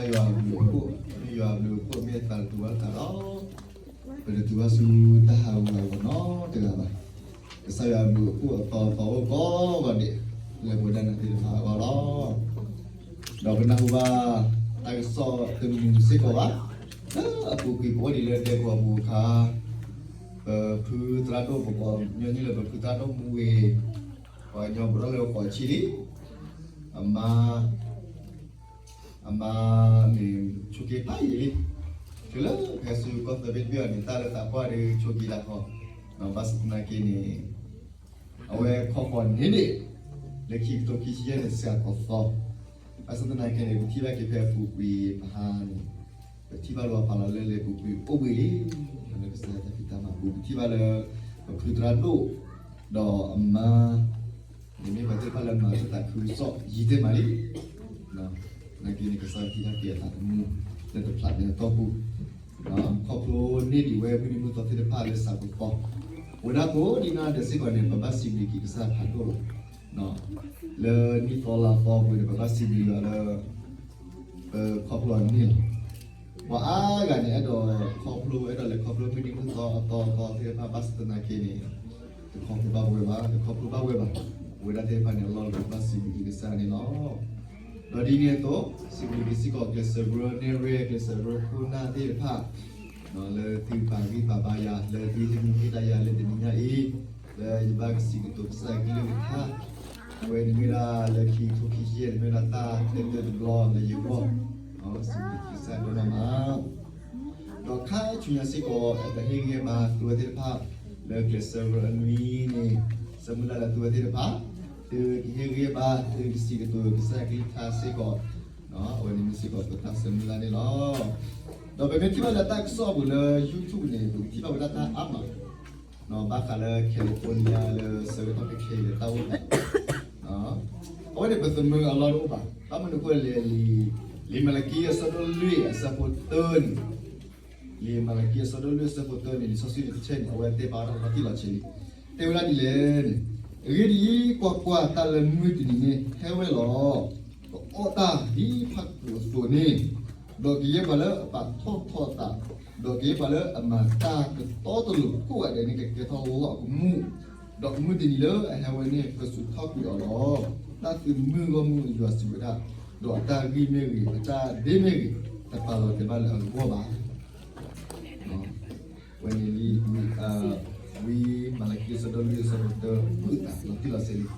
ယွၤအဘျုးအဖှိၣ်, မ့ၢ်ယွၤအဘျုးအဖှိၣ်မ့ၢ်အသးတတူာ်ဘၣ်တၢ်ဒီး, ပတတုၤဘၣ်ဆူတၢ်ဟးဂူာ်ဟးဂီၤနီတဂၤဘၣ်. ကစၢ်ယွၤအဘျုးအဖှိၣ်အသီအသီအိၣ်ကိးဂၤဒဲး, လၢပဝဲဒၣ်နၤသ့ၣ်တဖၣ်အဂီၢ်လီၤ. ဒီးပနၢ်ဟူဘၣ်တၢ်ကစီၣ်တမံၤစ့ၢ်ကီးဘၣ်, လၢအပူၤကွံာ်ပအိၣ်ဒံးလၢဒဲကဝီၤပူၤအခါ, ပဖုသရၣ်ဒိၣ် ပကိးညီနုၢ်လၢပဖုသရၣ်ဒိၣ်မူဝ့ၤ, ပှၤကညီပအိၣ်လၢဃိးဆံလံ, အမါ အမါန့ၣ် ဆိးက့ဖးယံာ်လံ, တုၤလၢဖဲဆူကီၢ်သၢဘ့ၣ်တဘ့ၣ်အီၤန့ၣ် တၢ်လၢသးပှၢ်ဒီးဆိးက့တၢ်ခီ, ဘၣ်ဆၣ်သနာ်က့န့ၣ်, အဝဲခီဃီၤန့ၢ်ဒံး, လၢခံကထိခံဆံယဲၢ်န့ၣ် စှၤကီးသီ, ဘၣ်ဆၣ်သနာ်က့န့ၣ် ပထံၣ်ဘၣ်က့ၤဖဲအပူၤကွံာ်ပဟါန့ၣ်, ပထံၣ်ဘၣ်လီၤပာ်လီၤလၢလံာ်ပူၤကွံာ်အိၣ်ဘှံးလံ, လၢကစၢ်ယွၤတၢ်ဖံးတၢ်မၤပူၤ ပထံၣ်ဘၣ်လၢ ပဖုသရၣ်ဒိၣ်, ဒီးအမါ န့ၣ်မ့ၢ်ပှၤသ့ၣ်တဖၣ်လၢမၤသးခုကစီၣ်ယံာ်တ့ၢ်မးလံ. သနာ်က့န့ၣ် ကစၢ်ယွၤဟ့ၣ်ထီၣ်က့ၤအသးသမူ လၢတဖျးန့ၣ်အတီၢ်ပူၤ, ခီဖျိန့ၢ်ဒံးဝဲမုၢ်နံၤမုၢ်သီသ့ၣ်တဖၣ်လၢစှၤကီးသီ, ပဝဲဒၣ်ကိးဒံးနီၢ်ဒဲးစ့ၢ်ကီးန့ၣ် ပဘၣ်စံးဘျုးက့ၤကစၢ်ဖးဒိၣ်လီၤ. လၢနံၣ်သီလါသီပူၤန့ၣ် ပဘၣ်စံးဘျုးယွၤလၢ ပခီဖျိအီၤန့ၣ်လီၤ. ပှၤအါဂၤန့ၣ် အဲၣ်ဒိးခီဖျိ အဲၣ်ဒိးလဲၤခီဖျိမုၢ်နံၤမုၢ်သီအသီအသီသ့ၣ်တဖၣ် ဘၣ်ဆၣ်သနာ်က့န့ၣ် တခီဖျိဘၣ်ဝဲဘၣ်, တခီဖျိဘၣ်ဝဲဘၣ်. ပဝဲဒၣ်သ့ၣ်တဖၣ်န့ၣ် အလီၢ်လၢပဘၣ်စံးဘျုးက့ၤကစၢ်န့ၣ်လီၤ. ဒီးဒ်န့ၣ်အသိး စံးဘျုးက့ၤစ့ၢ်ကီး ကျဲးစၢးရၢနဲၣ်ရဲၣ် ကျဲးစၢးရၢခိၣ်နၢ်သ့ၣ်တဖၣ် လၢသုပာ်ဂံၢ်ပာ်ဘါယၤ လၢသုဟ့ၣ်မူဟ့ၣ်ဒါယၤလၢတနံၤညါအံၤ, လၢယဘၣ်ကစံးကတိၤကစၢ်ကလုၢ်ကထါ, အဝဲန့ၣ်မ့ၢ်ဒၣ်လၢခံကထိခံဆံယဲၢ်န့ၣ် မ့ၢ်ဝဲဒၣ်တၢ်တဲတၢတဘျီလၢယဂီၢ်, စံးဘျုးကစၢ်ဒိၣ်မး. ဒီးခါဆူညါစ့ၢ်ကီး ပဟ့ၣ်ဂံၢ်ဟ့ၣ်ဘါသုဝဲသ့ၣ်တဖၣ် လၢကျဲးစၢးရၢအနွံန့ၣ်, ဆၢမုၢ်လၢ်လၢသုဝဲသ့ၣ်တဖၣ် သုကဟ့ၣ်ဂံၢ်ဟ့ၣ်ဘါ သုကစံးကတိၤကစၢ်ကလုၢ်ကထါစ့ၢ်ကီး, အဝဲန့ၣ်မ့ၢ်စ့ၢ်ကီးပတၢ်ဆၢမုၢ်လၢ်န့ၣ်လီၤ. ဒီးပမ့ၢ်ထံၣ်ဘၣ်လၢတၢ်ကစီၣ်ပူၤလၢ YouTube န့ၣ် ပကထံၣ်ဘၣ်ဝဲဒၣ်တၢ်အါမး ဘၣ်ဃးလၢ California လၢဆၢကတီၢ်ခဲအံၤလၢတၢ်အိၣ်သး, အဝဲန့ၣ်ပသမၢအလီၢ်တအိၣ်ဘၣ်. ဘၣ်မနုၤအဃိလဲၣ်, လံာ်မၤလကံအဆၢဒိၣ်လွံၢ်အဆၢဖိတၢန့ၣ်, လံာ်မၤလကံအဆၢဒိၣ်လွံၢ်အဆၢဖိတၢန့ၣ် လံာ်စီဆှံတဆၢန့ၣ် အဝဲတဲပာ်ဝဲဒၣ်လီၤတံၢ်လီၤဆဲးလံ. တဲဝဲဒၣ်ဒ်လဲၣ်န့ၣ်, အဂ့ၢ်ဒ်အံၤ, ကွၢ်ကွၢ်, တၢ်လၢမုၢ်တနံၤန့ၣ်ဟဲဝဲလီၤ. ကအီၣ်တၢ်ဒ်ဖးကူာ်အသိးန့ၣ်, ဒီးကယဲၢ်ပှၤလၢအပာ်ထီၣ်ထီအသး, ဒီးကယဲၢ်ပှၤလၢအမၤတၢ်ကတီတလိၤကိးဂၤဒဲးန့ၣ် ကကဲထီၣ်လီၢ်အကမူၣ်, ဒီးမုၢ်တနံၤလၢအဟဲဝဲန့ၣ် ကဆူးထီၣ်ကွံာ်အီၤလီၤ. တၢ်သုးမုၢ်ဂီၢ်မုၢ်ယွၤစံးဝဲဒၣ်, ဒီးအတၢ်ဂ့ၢ်မ့ၢ်ဂ့ၤ, အတၢ်ဒ့မ့ၢ်ဂ့ၤ, တပာ်လီၤတဲာ်ဘၣ်လၢအဂီၢ်ဘၣ်. ဝဲန့ၣ်လံ, ဝံမၤလကံအဆၢဒိၣ်လွံၢ်အဆၢဖိတၢ ပုၢ်သးလီၤတံၢ်လီၤဆဲးလံ.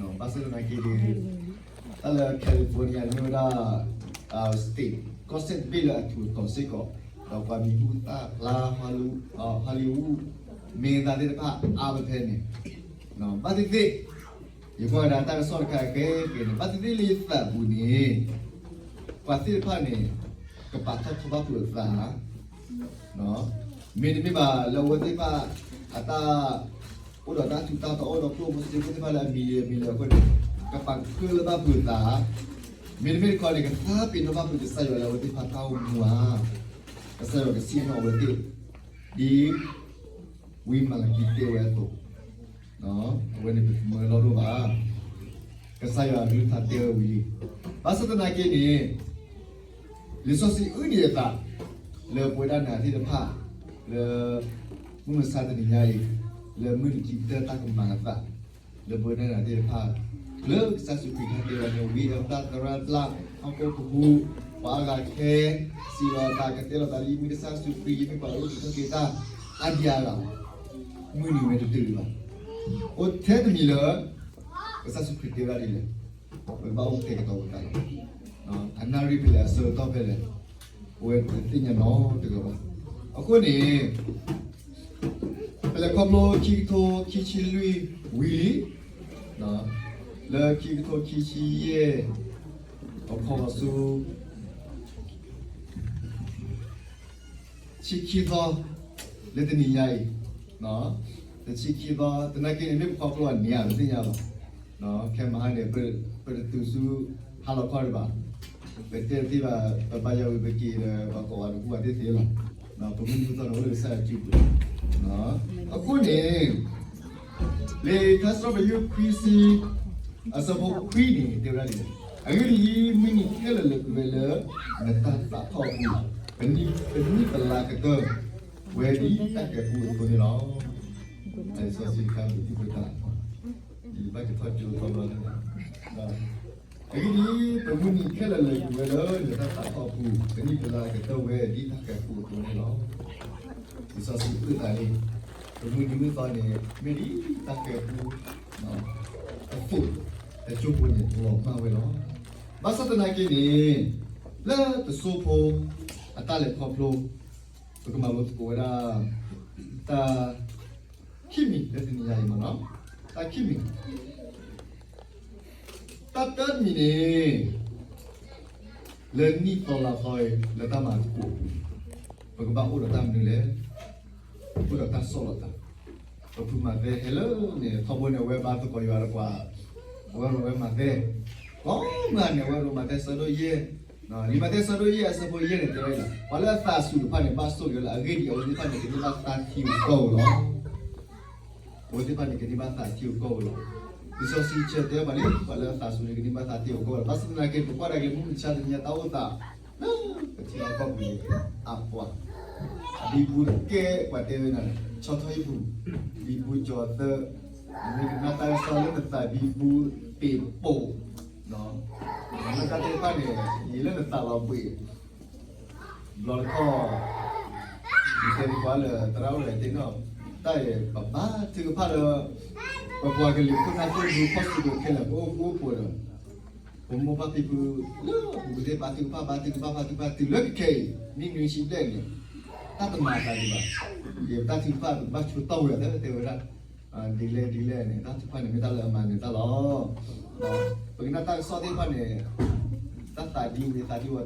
ဘၣ်ဆၣ်သနာ်က့န့ၣ်, တၢ်လၢ California န့ၣ်မ့ၢ်ဝဲဒၣ် state ကီၢ်စဲၣ်တဘ့ၣ်လၢအထူးအတီၤစ့ၢ်ကီး, ဒီးပှၤမံၤဟူသၣ်ဖျါ Hollywood မ့ၢ်သၣ်သ့ၣ်တဖၣ်အါဖဲန့ၣ်, ဘၣ်သ့ၣ်သ့ၣ် ယကွၢ်ကဒါတၢ်ကစီၣ်တခါခဲက့ၤန့ၣ် ဘၣ်သ့ၣ်သ့ၣ်လၢယသးပူၤန့ၣ်, ပှၤသ့ၣ်တဖၣ်န့ၣ် ကပာ်ထီၣ်ထီဘၣ်ဖုးအသး, မ့တမ့ၢ်ဘၣ်လၢအဝဲသ့ၣ်တဖၣ်အတၢ် အိၣ်ဒီးတၢ်ထူးတၢ်တီၤ အိၣ်ဒီးကျိၣ်ဖိစ့ဖိသ့ၣ်တဖၣ်လၢအမံၤလံအမံၤလံအဃိန့ၣ်, ကပာ်ကဖၢလၢဘၣ်ဖုးအသး, မ့တမ့ၢ်တခီန့ၣ် ကသးပ့ၤနီၣ်ဘၣ်ဖုးကစၢ်ယွၤလၢအဝဲသ့ၣ်တဖၣ်တၢ်အိၣ်မူဧါ, ကစၢ်ယွၤကစံၣ်ညီၣ်အဝဲသ့ၣ်, ဒ် ဝံမၤလကံတဲဝဲအသိး, အဝဲန့ၣ်ပတမၢလီၢ်ဒိၣ်ဘၣ်. ကစၢ်ယွၤအကလုၢ်ကထါတဲဝဲဝံၤလံ. ဘၣ်ဆၣ်သနာ်က့န့ၣ်, လံာ်စီဆှံအုၣ်န့ၢ်အသး လၢပဝဲဒၣ်နၤသ့ၣ်တဖၣ် လၢ မုၢ်မဆါတနံၤညါအံၤ, လၢမုၢ်နံၤခံကတၢၢ်တၢ်ကမၤအသး လၢပဝဲဒၣ်နၤသ့ၣ်တဖၣ်, လၢကစၢ်ယ့ၣ်ၡူးခရံာ်တၢ်တဲဝဲန့ၣ် ဝံအသၣ်သရၣ်ပျၢ် ဟီၣ်ခိၣ်ကဟူး, ပှၤအါဂၤခဲ စံးလီၤအသး ကတဲလီၤသးလၢ ယမ့ၢ်ကစၢ်ယ့ၣ်ၡူးခရံာ် ယမ့ၢ်ပှၤအုၣ်က့ၤခီၣ်က့ၤတၢ် အါဒံအါဂၤ, မုၢ်နံၤဝဲတတုၤလၢၤဘၣ်. အိၣ်ထဲတမံၤလၢ ကစၢ်ယ့ၣ်ၡူးခရံာ်တဲဝဲဒၣ်ဒ်လဲၣ်, ပကဘၣ်အိၣ်ကတဲာ်ကတီၤပသးလီၤ. အနၣ်ရံၣ်ဖဲလဲၣ် အဆၢကတီၢ်ဖဲလဲၣ်, ပဝဲတသ့ၣ်ညါနီတဂၤဘၣ်. အဃိန့ၣ် ပလဲၤခီဖျိခံကထိခံဆံလွံၢ်ဝံၤလံ, လၢခံကထိခံဆံယဲၢ် အခီဆူ ဆံခံသီ လၢတနံၤညါအံၤ, တဆံခံသီ သနာ်က့န့ၣ် မ့ၢ်ပခီဖျိအနံၤဧါ ပသ့ၣ်ညါဘၣ်. ခဲမဟါန့ၣ် ပတတုၤဆူဟါလီၤခီဒံးဘၣ်. ပတဲတသ့ဘၣ် ပဘါယွၤဝံၤပက့ၤဒီး ပှၤကိးဂၤတဟူးဂၤသ့ၣ်သ့ၣ်လီၤ. ပမုၢ်နံၤမုၢ်သီန့ၣ် အိၣ်လၢကစၢ်ယွၤစုပူၤ. အဃိန့ၣ် လံာ်ထါစံးထီၣ်ပတြၢၤ ယုၢ်ခွံဆံ အဆၢဖိခွံန့ၣ် တဲဝဲဒၣ်ဒ်လဲၣ်. အဂ့ၢ်ဒ်အံၤ, မုၢ်နံၤခဲလၢာ်လဲၤကွံာ်ဝဲလၢ နတၢ်သးထီၣ်အပူၤ, ပနံၣ်ပလါကတၢၢ်ဝဲဒ်တၢ်ကဲာ်ပူၤအသိးန့ၣ်လီၤ. လံာ်စီဆှံတခါ ပထံၣ်ပတၢ်, ယဘၣ်ကထီၣ်ကၠိထီၣ်ဘျီန့ၣ်လီၤ. အဂ့ၢ်ဒ်အံၤ, ပမုၢ်နံၤခဲလၢာ်လဲၤကွံာ်ဝဲလၢ နတၢ်သးထီၣ်အပူၤ, ပနံၣ်ပလါကတၢၢ်ဝဲဒ်တၢ်ကဲာ်ပူၤအသိးန့ၣ်လီၤ. လံာ်စီဆှံအုၣ်သးန့ၣ်, ပမုၢ်နံၤမုၢ်သီန့ၣ် မ့ၢ်ဒ်တၢ်ကဲာ်ပူၤ အသိး, တစိၢ်ဖိန့ၣ် လီၤမၢ်ဝဲလီၤ. ဘၣ်ဆၣ်သနာ်က့န့ၣ်, လၢတစိၢ်ဖိအတၢ်လဲၤခီဖျိ, ပကမၤလိသကိးဝဲဒၣ် တၢ်ခံမံၤလၢတနံၤညါအံၤမ့ၢ်နီၤ, တၢ်ခံမံၤ, တၢ်တမံၤန့ၣ် လၢနံၣ်သီလါသီအံၤ လၢတၢ်မၤသကိးအပူၤ, ပကဘၣ်အိၣ်ဒီးတၢ်မနုၤလဲၣ်. အိၣ်ဒီးတၢ်ဆီၣ်လီၤသး. ပဖုမၤသဲဟဲလၢန့ၣ် ထီဘိန့ၣ် အဝဲဘါသကိးယွၤဒီးပှၤ, အဝဲမၤဝဲမၤသဲ, ကိးမုၢ်နံၤန့ၣ် အဝဲမၤသဲဆၢဒိၣ်ယဲၢ်, လံာ်မးသဲဆၢဒိၣ်ယဲၢ်အဆၢဖိယဲၢ်န့ၣ် တဲဝဲဒၣ်, ပှၤလၢအသးစူၤတဖၣ်န့ၣ် ဘၣ်ဆိၣ်ဂ့ၤလီၤ. အဂ့ၢ်ဒ်အံၤ, အဝဲသ့ၣ်တဖၣ်န့ၣ် ကန့ၢ်ဘၣ်တၢ်ထံကီၢ်ဧိၤလီၤ. အဝဲသ့ၣ်တဖၣ်န့ၣ် ကန့ၢ်ဘၣ်တၢ်ထံကီၢ်ဧိၤလီၤ. လံာ်စီဆှံဆၢတဲပှၤလံ, ပှၤလၢအသးစူၤန့ၣ် ကန့ၢ်ဘၣ်တၢ်ထံကီၢ်ဧိၤလီၤ. ဘၣ်ဆၣ်သနာ်က့ ပကွၢ်ဒၣ်က့ၤမုၢ်မဆါတနံၤညါတၢ်အိၣ်သး လၢပထံလီၢ်ကီၢ်ပူၤန့ၣ် အပှၤ, ဘံဘူတကဲ ပှၤတဲဝဲဒၣ် ဆီထီဟံၣ်ပူၤ, ဘံဘူကၠီၤသၢ, မ့ၢ်ကနၣ်တၢ်ကစီၣ်လၢနသးဘံဘူပ့ၤပိာ်, မ့ၢ်တၢ်သ့ၣ်တဖၣ်န့ၣ် ယံာ်လၢနသးလီၤဘှံး ဘျီတခီၣ်, ယတဲသံကွၢ်လၢသရၣ်အိၣ်ဒီးသ့ၣ်နီၣ်, တၢ်အံၤ ပဘါထုကဖၣ်လၢ ပပှၤကလုာ်ခိၣ်နၢ်သ့ၣ်တဖၣ် ဖီၣ်စုကဝဲၤခဲလၢာ် ပအိၣ်ဃူအိၣ်ဖိးဒီး ပမိၢ်ပၢ်ဖံဖုလၢပူၤသ့ၣ် ဘါထုကဖၣ် ဘါထုကဖၣ် ဘါထုကဖၣ် တုၤလၢခဲအံၤ နံၣ်နွံဆံဘျဲၣ်န့ၣ် တၢ်တမၤအသးဒံးဘၣ်. ယတၢ်ထုကဖၣ် ပဘၣ်ဆိတီၢ်ဝဲအသး တဲဝဲဒၣ် ဒ်လဲၣ်ဒ်လဲၣ်န့ၣ် တၢ်ထုကဖၣ်န့ၣ် မ့ၢ်တၢ်လၢအမၤနၢၤတၢ်လီၤ. ပကနၣ်တၢ်ကစီၣ်သ့ၣ်တဖၣ်န့ၣ် တၢ်သးဒံဝံၤသးဒံဝီၤ တၢ်သူၣ်တၢ်ဟးဂီၤ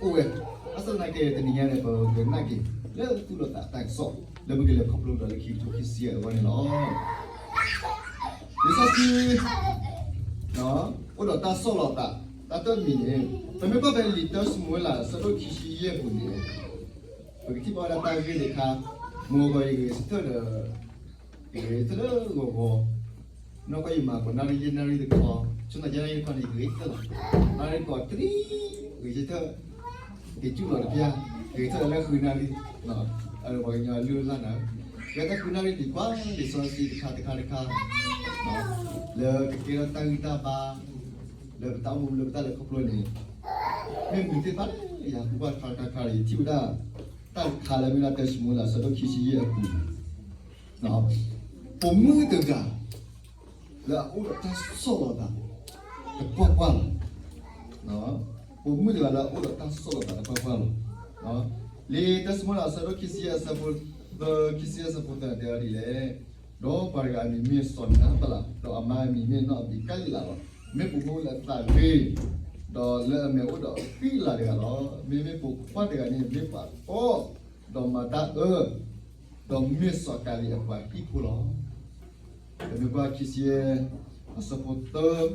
အိၣ်ဝဲ, ဘၣ်ဆၣ်သနာ်က့ တနံၤညါန့ၣ် ပကနၣ်က့ၤ လၢသူၣ်လီၤသးတၢ်ကစီၣ် လၢပကလဲၤခီဖျိဒီးလၢခံကထိခံဆံယဲၢ်အဂီၢ်န့ၣ်လီၤ. လံာ်စီဆှံ အိၣ်ဒီးတၢ်ဆီၣ်လီၤသး တၢ်တမံၤန့ၣ် ပမ့ၢ်ကွၢ်ဖဲလံာ်တၢၡမူၤအ့လး အဆၢဒိၣ်ခံဆံယဲၢ်ပူၤန့ၣ် ပကထံၣ်ဘၣ်ဝဲဒၣ်တၢ်ဂ့ၢ်တခါ, မုၢ်ဂီၤဂီၤယဂဲၤဆၢထၢၣ်ဒီး ယဂဲၤဆၢထၢၣ်လၢဂီၤဂီၤ, နီၢ်ကီၢ်ယမၤကိးနၣ်ရံၣ်ယဲၢ်နၣ်ရံၣ်တခီ, ဆူညါယဲၢ်နၣ်ရံၣ်တခီန့ၣ် ယဂဲၤဆၢထၢၣ်လီၤ. နၣ်ရံၣ်တခီတရံး ဂဲၤဆၢထၢၣ် က့ၤကၠူၣ်လီၤတပျၢ်, ဂဲၤဆၢထၢၣ်လၢဃုနၣ်ရံၣ်, ပှၤကညီလုၢ်လၢ်နၤ, ဂဲၤဆၢထၢၣ်ဃုနၣ်ရံၣ်ဒံးကွၢ် လံာ်စီဆှံတခါတခါတခါတခါ, လၢကကဲထီၣ်တၢ်ဂံၢ်တၢ်ဘါ လၢပတၢ်အိၣ်မူလၢပတၢ်လဲၤခီဖျိန့ၣ်, မ့ၢ်မနုၤသ့ၣ်တဖၣ်လၢယၤကူၣ်ဘၣ်တခါတခါတခါ ယထံၣ်ဝဲဒၣ် တၢ်တခါလၢမ့ၢ်ဒၣ်တၢၡမူၤအ့လး အဆၢဒိၣ်ခံဆံယဲၢ်အပူၤန့ၣ် ပိာ်မုၣ်တဂၤ လၢအအိၣ်ဒီးတၢ်ဆီၣ်လီၤသး တကွၢ်ကွၢ်လီၤ. ပိာ်မုၣ်တဂၤလၢအအိၣ်ဒီးတၢ်ဆီၣ်လီၤသးတကွၢ်ကွၢ်လီၤ. လံာ်တၢၡမူၤအ့လး အဆၢဒိၣ်ခံဆံယဲၢ်အဆၢဖိသၢ, ခံဆံယဲၢ်အဆၢဖိသၢတဲဝဲဒ်လဲၣ်, ဒီးပှၤတဂၤအမံၤမ့ၢ်စီၤနါပလး, ဒီးအမါအမံၤမ့ၢ်နီၢ်အဘံၤကါလံလးလီၤ. မ့ၢ်ပိာ်မုၣ်လၢအသးဂ့ၤ, ဒီးလၢအမဲာ်အိၣ်ဒီးအဃံအလၤတဂၤလီၤ. မ့မ့ၢ်ပိာ်ခွါတဂၤန့ၣ် မ့ၢ်ပှၤအီၣ်, ဒီးမၤတၢ်အၢ, ဒီးမ့ၢ်စီၤကၤလံၤအပှၤဟံၣ်ဖိလီၤ. ပမ့ၢ်ကွၢ်ခံဆံယဲၢ် အဆၢဖိသၢ,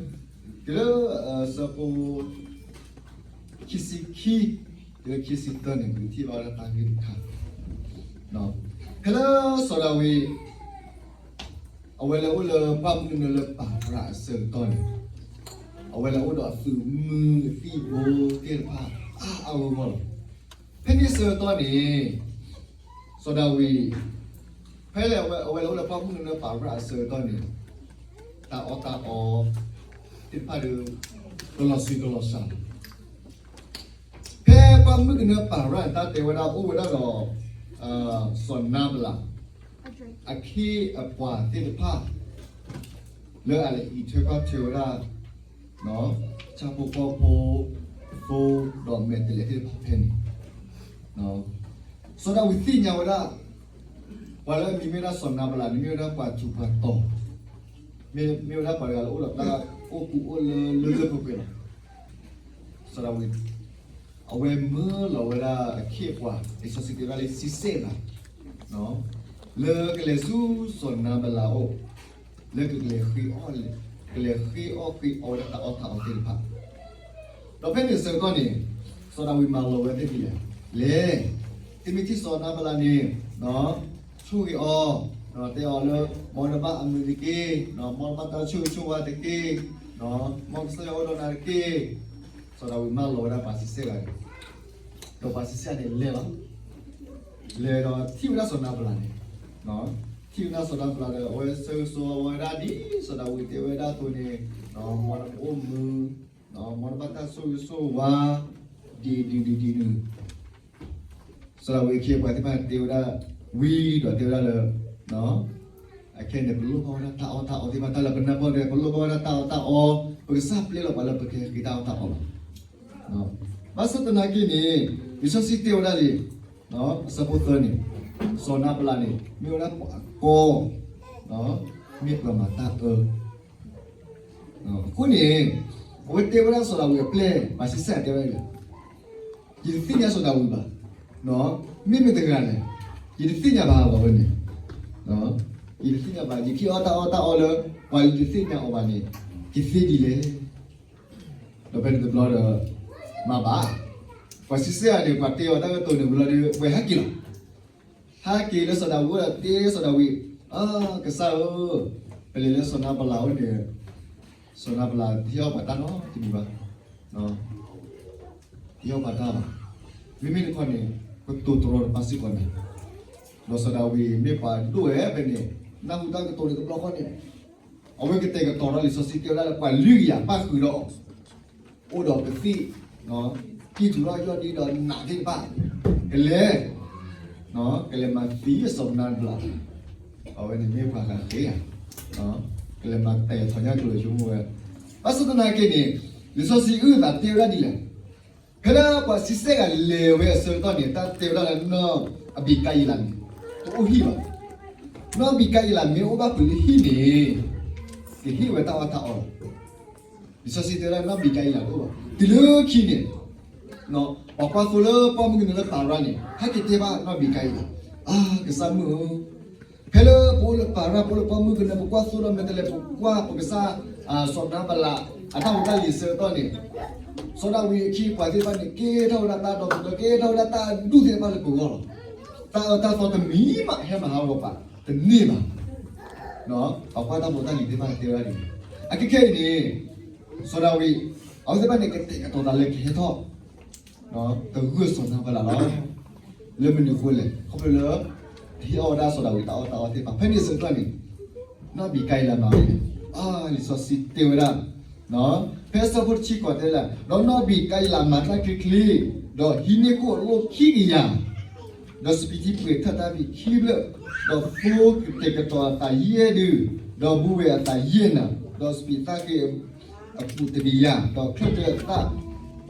တုၤလၢအဆၢဖိ ခံဆံခံ, တုၤလၢခံဆံသၢန့ၣ် ပကထံၣ်ဘၣ်ဝဲဒၣ်တၢ်ဂ့ၢ်တခါ, ဖဲလၢစီၤဒၤဝံး အဝဲလဲၤအိၣ်လၢပှၢ်မုၢ်ကနၢလၢပၤရၣ်အဆၢကတီၢ်န့ၣ်, အဝဲလဲၤအိၣ်ဒီးအသုးမုၢ်အသံၣ်ဘိသ့ၣ်တဖၣ် အါအါဂီၢ်ဂီၢ်လီၤ. ဖဲန့ၣ်အဆၢကတီၢ်န့ၣ် စီၤဒၤဝံး ဖဲလၢအဝဲလဲၤအိၣ်လၢပှၢ်မုၢ်ကနၢပၤရၣ်အဆၢကတီၢ်န့ၣ်, တၢ်အီၣ်တၢ်အီသ့ၣ်တဖၣ်ဒီး ကလီၤဆံးကလီၤစှၤလီၤ. ဖဲပှၢ်မုၢ်ကနၢပၤရၣ်န့ၣ် တၢ်တဲဝဲဒၣ်အိၣ်ဝဲဒၣ်ဒီး စီၤနါဘလး အခ့အပှၤသ့ၣ်တဖၣ် လၢအလဲၤအံးထွဲကွၢ်ထွဲဝဲဒၣ် ဆၣ်ဖိကီၢ်ဖိ သိဒီးမဲာ်တဲးလဲးသ့ၣ်တဖၣ်ဖဲန့ၣ်, စီၤဒၤဝံးသ့ၣ်ညါဝဲဒၣ် ပှၤလၢအမံၤမ့ၢ်ဝဲဒၣ်စီၤနါဘလးန့ၣ် မ့ၢ်ဝဲဒၣ်ပှၤထူးပှၤတီၤ, မ့ၢ်ဝဲဒၣ်ပှၤတဂၤလၢအိၣ်ဒီးတၢ်အိၣ်ကူအိၣ်လၢလၢလၢပှဲၤပှဲၤလီၤ. စီၤဒၤဝံး အဝဲမၢလီၤဝဲဒၣ်အခ့အပှၤ လံာ်စီဆှံတဲဝဲဒၣ်လၢဆံဆဲၣ်ဂၤ လၢကလဲၤဆူစီၤနါဘလးအအိၣ်, လၢကလဲၤဃ့အီၣ်, ကလဲၤဃ့အီၣ်ဃ့အီဝဲဒၣ်တၢ်အီၣ်တၢ်အီသ့ၣ်တဖၣ်. ဒီးဖဲန့ၣ်အဆၢကတီၢ်န့ၣ် စီၤဒၤဝံးမၢလီၤဝဲသ့ၣ်ဒ်လဲၣ်, လဲၤ, သုမ့ၢ်ထံၣ်စီၤနါဘလးန့ၣ် ဆိၣ်ဂ့ၤအီၤ, တဲအီၤလၢ မ်နဘၣ်အမုာ်တက့ၢ်, မ်နဘၣ်တၢ်ဆိၣ်ဂ့ၤဆိၣ်ဝါတက့ၢ်, မ်ကစၢ်ယွၤအိၣ်ဒီးနၤတက့ၢ်. စီၤဒၤဝံးမၢလီၤဝဲဒၣ်ပှၤဆံဆဲၣ်ဂၤန့ၣ်, ဒီးပှၤဆံဆဲၣ်ဂၤန့ၣ်လဲၤလီၤ. လဲၤဒီးထံၣ်ဝဲဒၣ်စီၤနၤဘလးန့ၣ်, ထံၣ်ဝဲဒၣ်စီၤနၤဘလးဒီး အဝဲဆၢဂ့ၤဆၢဝါဝဲဒၣ်ဒ်စီၤဒၤဝံးတဲဝဲဒၣ်အသိးန့ၣ်, မ်နကအိၣ်မုာ်, မ်နဘၣ်တၢ်ဆိၣ်ဂ့ၤဆိၣ်ဝါ ဒ်ဒ်ဒ်ဒ်နုၤ စီၤဒၤဝံးအခ့အပှၤသ့ၣ်တဖၣ်တဲဝဲဒၣ်ဝံၤဒီးတဲဝဲဒၣ်လၢ, အခဲအံၤန့ၣ် ပလိၣ်ဘၣ်ဝဲဒၣ်တၢ်အီၣ်တၢ်အီသ့ၣ်တဖၣ်, တၢ်လၢပနၢ်ပၢၢ်ဒီး ပလိၣ်ဘၣ်ဝဲဒၣ်တၢ်အီၣ်တၢ်အီ, ပကစၢ်ပျဲလီၤပှၤလၢပကဟဲက့ၤတၢ်အီၣ်တၢ်အီလီၤ. ဘၣ်ဆၣ်သနာ်က့န့ၣ် လံာ်စီဆှံတဲဝဲဒၣ်လံ, အဆၢဖိသၢန့ၣ်, စီၤနၤဘလးန့ၣ် မ့ၢ်ဝဲဒၣ်ပှၤအကီ, မ့ၢ်ပှၤမၤတၢ်အၢ အဃိန့ၣ် အဝဲတဲဝဲဒၣ်စီၤဒၤဝံးအပျဲၢ် ပှၤဆံဆဲၣ်တဲဝဲဒၣ်, ယတသ့ၣ်ညါစီၤဒၤဝံးဘၣ်, မ့မ့ၢ်တဂၤလဲၣ်, ယတသ့ၣ်ညါဘၣ်အဝဲန့ၣ်, ယတသ့ၣ်ညါဘၣ်, ယကဟ့ၣ်အီၣ်တၢ်အီၣ်တၢ်အီလၢ ပှၤလၢယတသ့ၣ်ညါအီၤဘၣ်န့ၣ် ကသ့ဒ်လဲၣ်. ဒီးဖဲန့ၣ်တဘျီဒီး မၤဘၣ်, ပှၤဆံဆဲၣ်ဂၤန့ၣ် ပှၤတဲအီၤတၢ်ကတိၤန့ၣ်ဝံၤလီၤဒီး ဝဲဟဲက့ၤလီၤ. ဟဲက့ၤလၢစီၤဒၤဝံးဒီးတဲစီၤဒၤဝံး, ကစၢ်ဧၢ, ပလဲၤလၢစီၤနၤဘလးအအိၣ်န့ၣ်, စီၤနၤဘလးတဟ့ၣ်အီၣ်ပှၤတၢ်နီတမံၤဘၣ်, တဟ့ၣ်အီၣ်ပှၤတၢ်ဘၣ်. မ့မ့ၢ်တခီန့ၣ် ကတိၤတရီတပါစ့ၢ်ကီးန့ၣ်, ဒီးစီၤဒၤဝံးမ့ၢ်ပှၤဒိၣ်ဝဲဖဲန့ၣ်, နၢ်ဟူတၢ်ကတိၤန့ၣ်တဘျီဃီန့ၣ်, အဝဲကတဲာ်ကတီၤထီၣ်လံာ်စီဆှံတဲဝဲဒၣ်လၢပှၤလွံၢ်ကယၤပၣ်ဃုာ်ဒီး အိၣ်ဒီးကသံၣ်, ကံၢ်ထူၣ်ထီၣ်ယီၢ်ဒံဒီးနးသ့ၣ်တဖၣ်, ကလဲၤ, ကလဲၤမၤသံစီၤနၤဘလး, အဝဲန့ၣ်မ့ၢ်ပှၤဂၤဃ့ဧါ, ကလဲၤမၤတဲာ်ထီၣ်ညၣ်ကျိၤဆိကမိၣ်ဝဲ, ဘၣ်ဆၣ်သနာ်က့န့ၣ် လံာ်စီဆှံအုၣ်သးတဲဝဲဒၣ်ဒ်လဲၣ်, ဖဲလၢပှၤဆံဆဲၣ်ဂၤလဲၤဝဲအဆၢကတီၢ်န့ၣ် တၢ်တဲဝဲဒၣ်လၢနီၢ်အဘံကၤယံလးန့ၣ် တအိၣ်ဟံၣ်ဘၣ်. နီၢ်အဘံကၤယံလးမ့ၢ်အိၣ်ဘၣ်ဖုးလၢဟံၣ်န့ၣ် ကဟ့ၣ်ဝဲတၢ်အီၣ်တၢ်အီလီၤ. လံာ်စီဆှံတဲဝဲဒၣ်နီၢ်အဘံကၤယံလးတအိၣ်ဘၣ်. တုၤလၢခံန့ၣ် ပှၤကွၢ်သိလၢပှၢ်မုၢ်ကနၢလၢပၤရၣ်န့ၣ် ဟဲက့ၤတဲဘၣ်နီၢ်အဘံကၤယံလး, အါ ကစၢ်မုၣ်ဧၢ, ဖဲလၢပအိၣ်လၢပၤရၣ် ပအိၣ်လၢပှၢ်မုၢ်ကနၢ ပကွၢ်သိဒီးမဲာ်တဲးလဲး ပကွၢ်ပကစၢ် စီၤနၤဘလး အတၢ်ဖိတၢ်လံၤအဆၢကတီၢ်န့ၣ်, စီၤဒၤဝံးအခ့အပှၤသ့ၣ်တဖၣ်န့ၣ် ကဲထီၣ်ဝဲဒၣ်တၢ်ဒီသဒၢ ကဲထီၣ်ဝဲဒၣ်တၢ်အဒူၣ်သ့ၣ်တဖၣ်လၢပဂီၢ်လီၤ. တၢ်အၢတၢ်သီတမံၤမး ဟဲမၤဟးဂီၤပှၤတန့ၢ်ဘၣ်. ပှၤကွၢ်တၢ်ဖိတၢ်လံၤသ့ၣ်တဖၣ်တဲဝဲဒၣ်ဒ်န့ၣ်, အခဲခဲအံၤန့ၣ် စီၤဒၤဝံး အဝဲသ့ၣ်တဖၣ်န့ၣ် ကတဲာ်ကတီၤသးလၢကဟဲထီၣ် တဂၢၢ်စီၤနၤဘလးလီၤ. လၢမနုၤအဃိလဲၣ်, ခီဖျိလၢ တဟ့ၣ်အီၣ်ဝဲဒၣ်စီၤဒၤဝံးတၢ်အီၣ်တၢ်အီသ့ၣ်တဖၣ် ဖဲန့ၣ်အဆၢကတီၢ်န့ၣ်, နီၢ်အဘံကၤယံလးမၤဝဲန့ၣ်, အါ လံာ်စီဆှံတဲဝဲဒၣ်, ဖဲအဆၢဖိတဆံဃိးတဲလၢ ဒီးနီၢ်အဘံကၤယံလးမၤတၢ်ချ့ချ့, ဒီးဟံးန့ၢ်ကိၣ်အလိၣ်ခံကယၤ ဒီးစပံးထံပှဲၤထၢၣ်တၢ်ဘံၣ်ခံဖျၢၣ်, ဒီးသိကတဲာ်ကတီၤအသးယဲၢ်ဒု, ဒီးဘူးဝဲအသးယဲၢ်နၤ, ဒီးစပံးသၣ်က့အပူၤတကယၤ, ဒီးချၢၣ်တၢၢ်အသၣ်ပာ်ဖှိၣ်ဘ့ၣ်ဘၣ်ခံက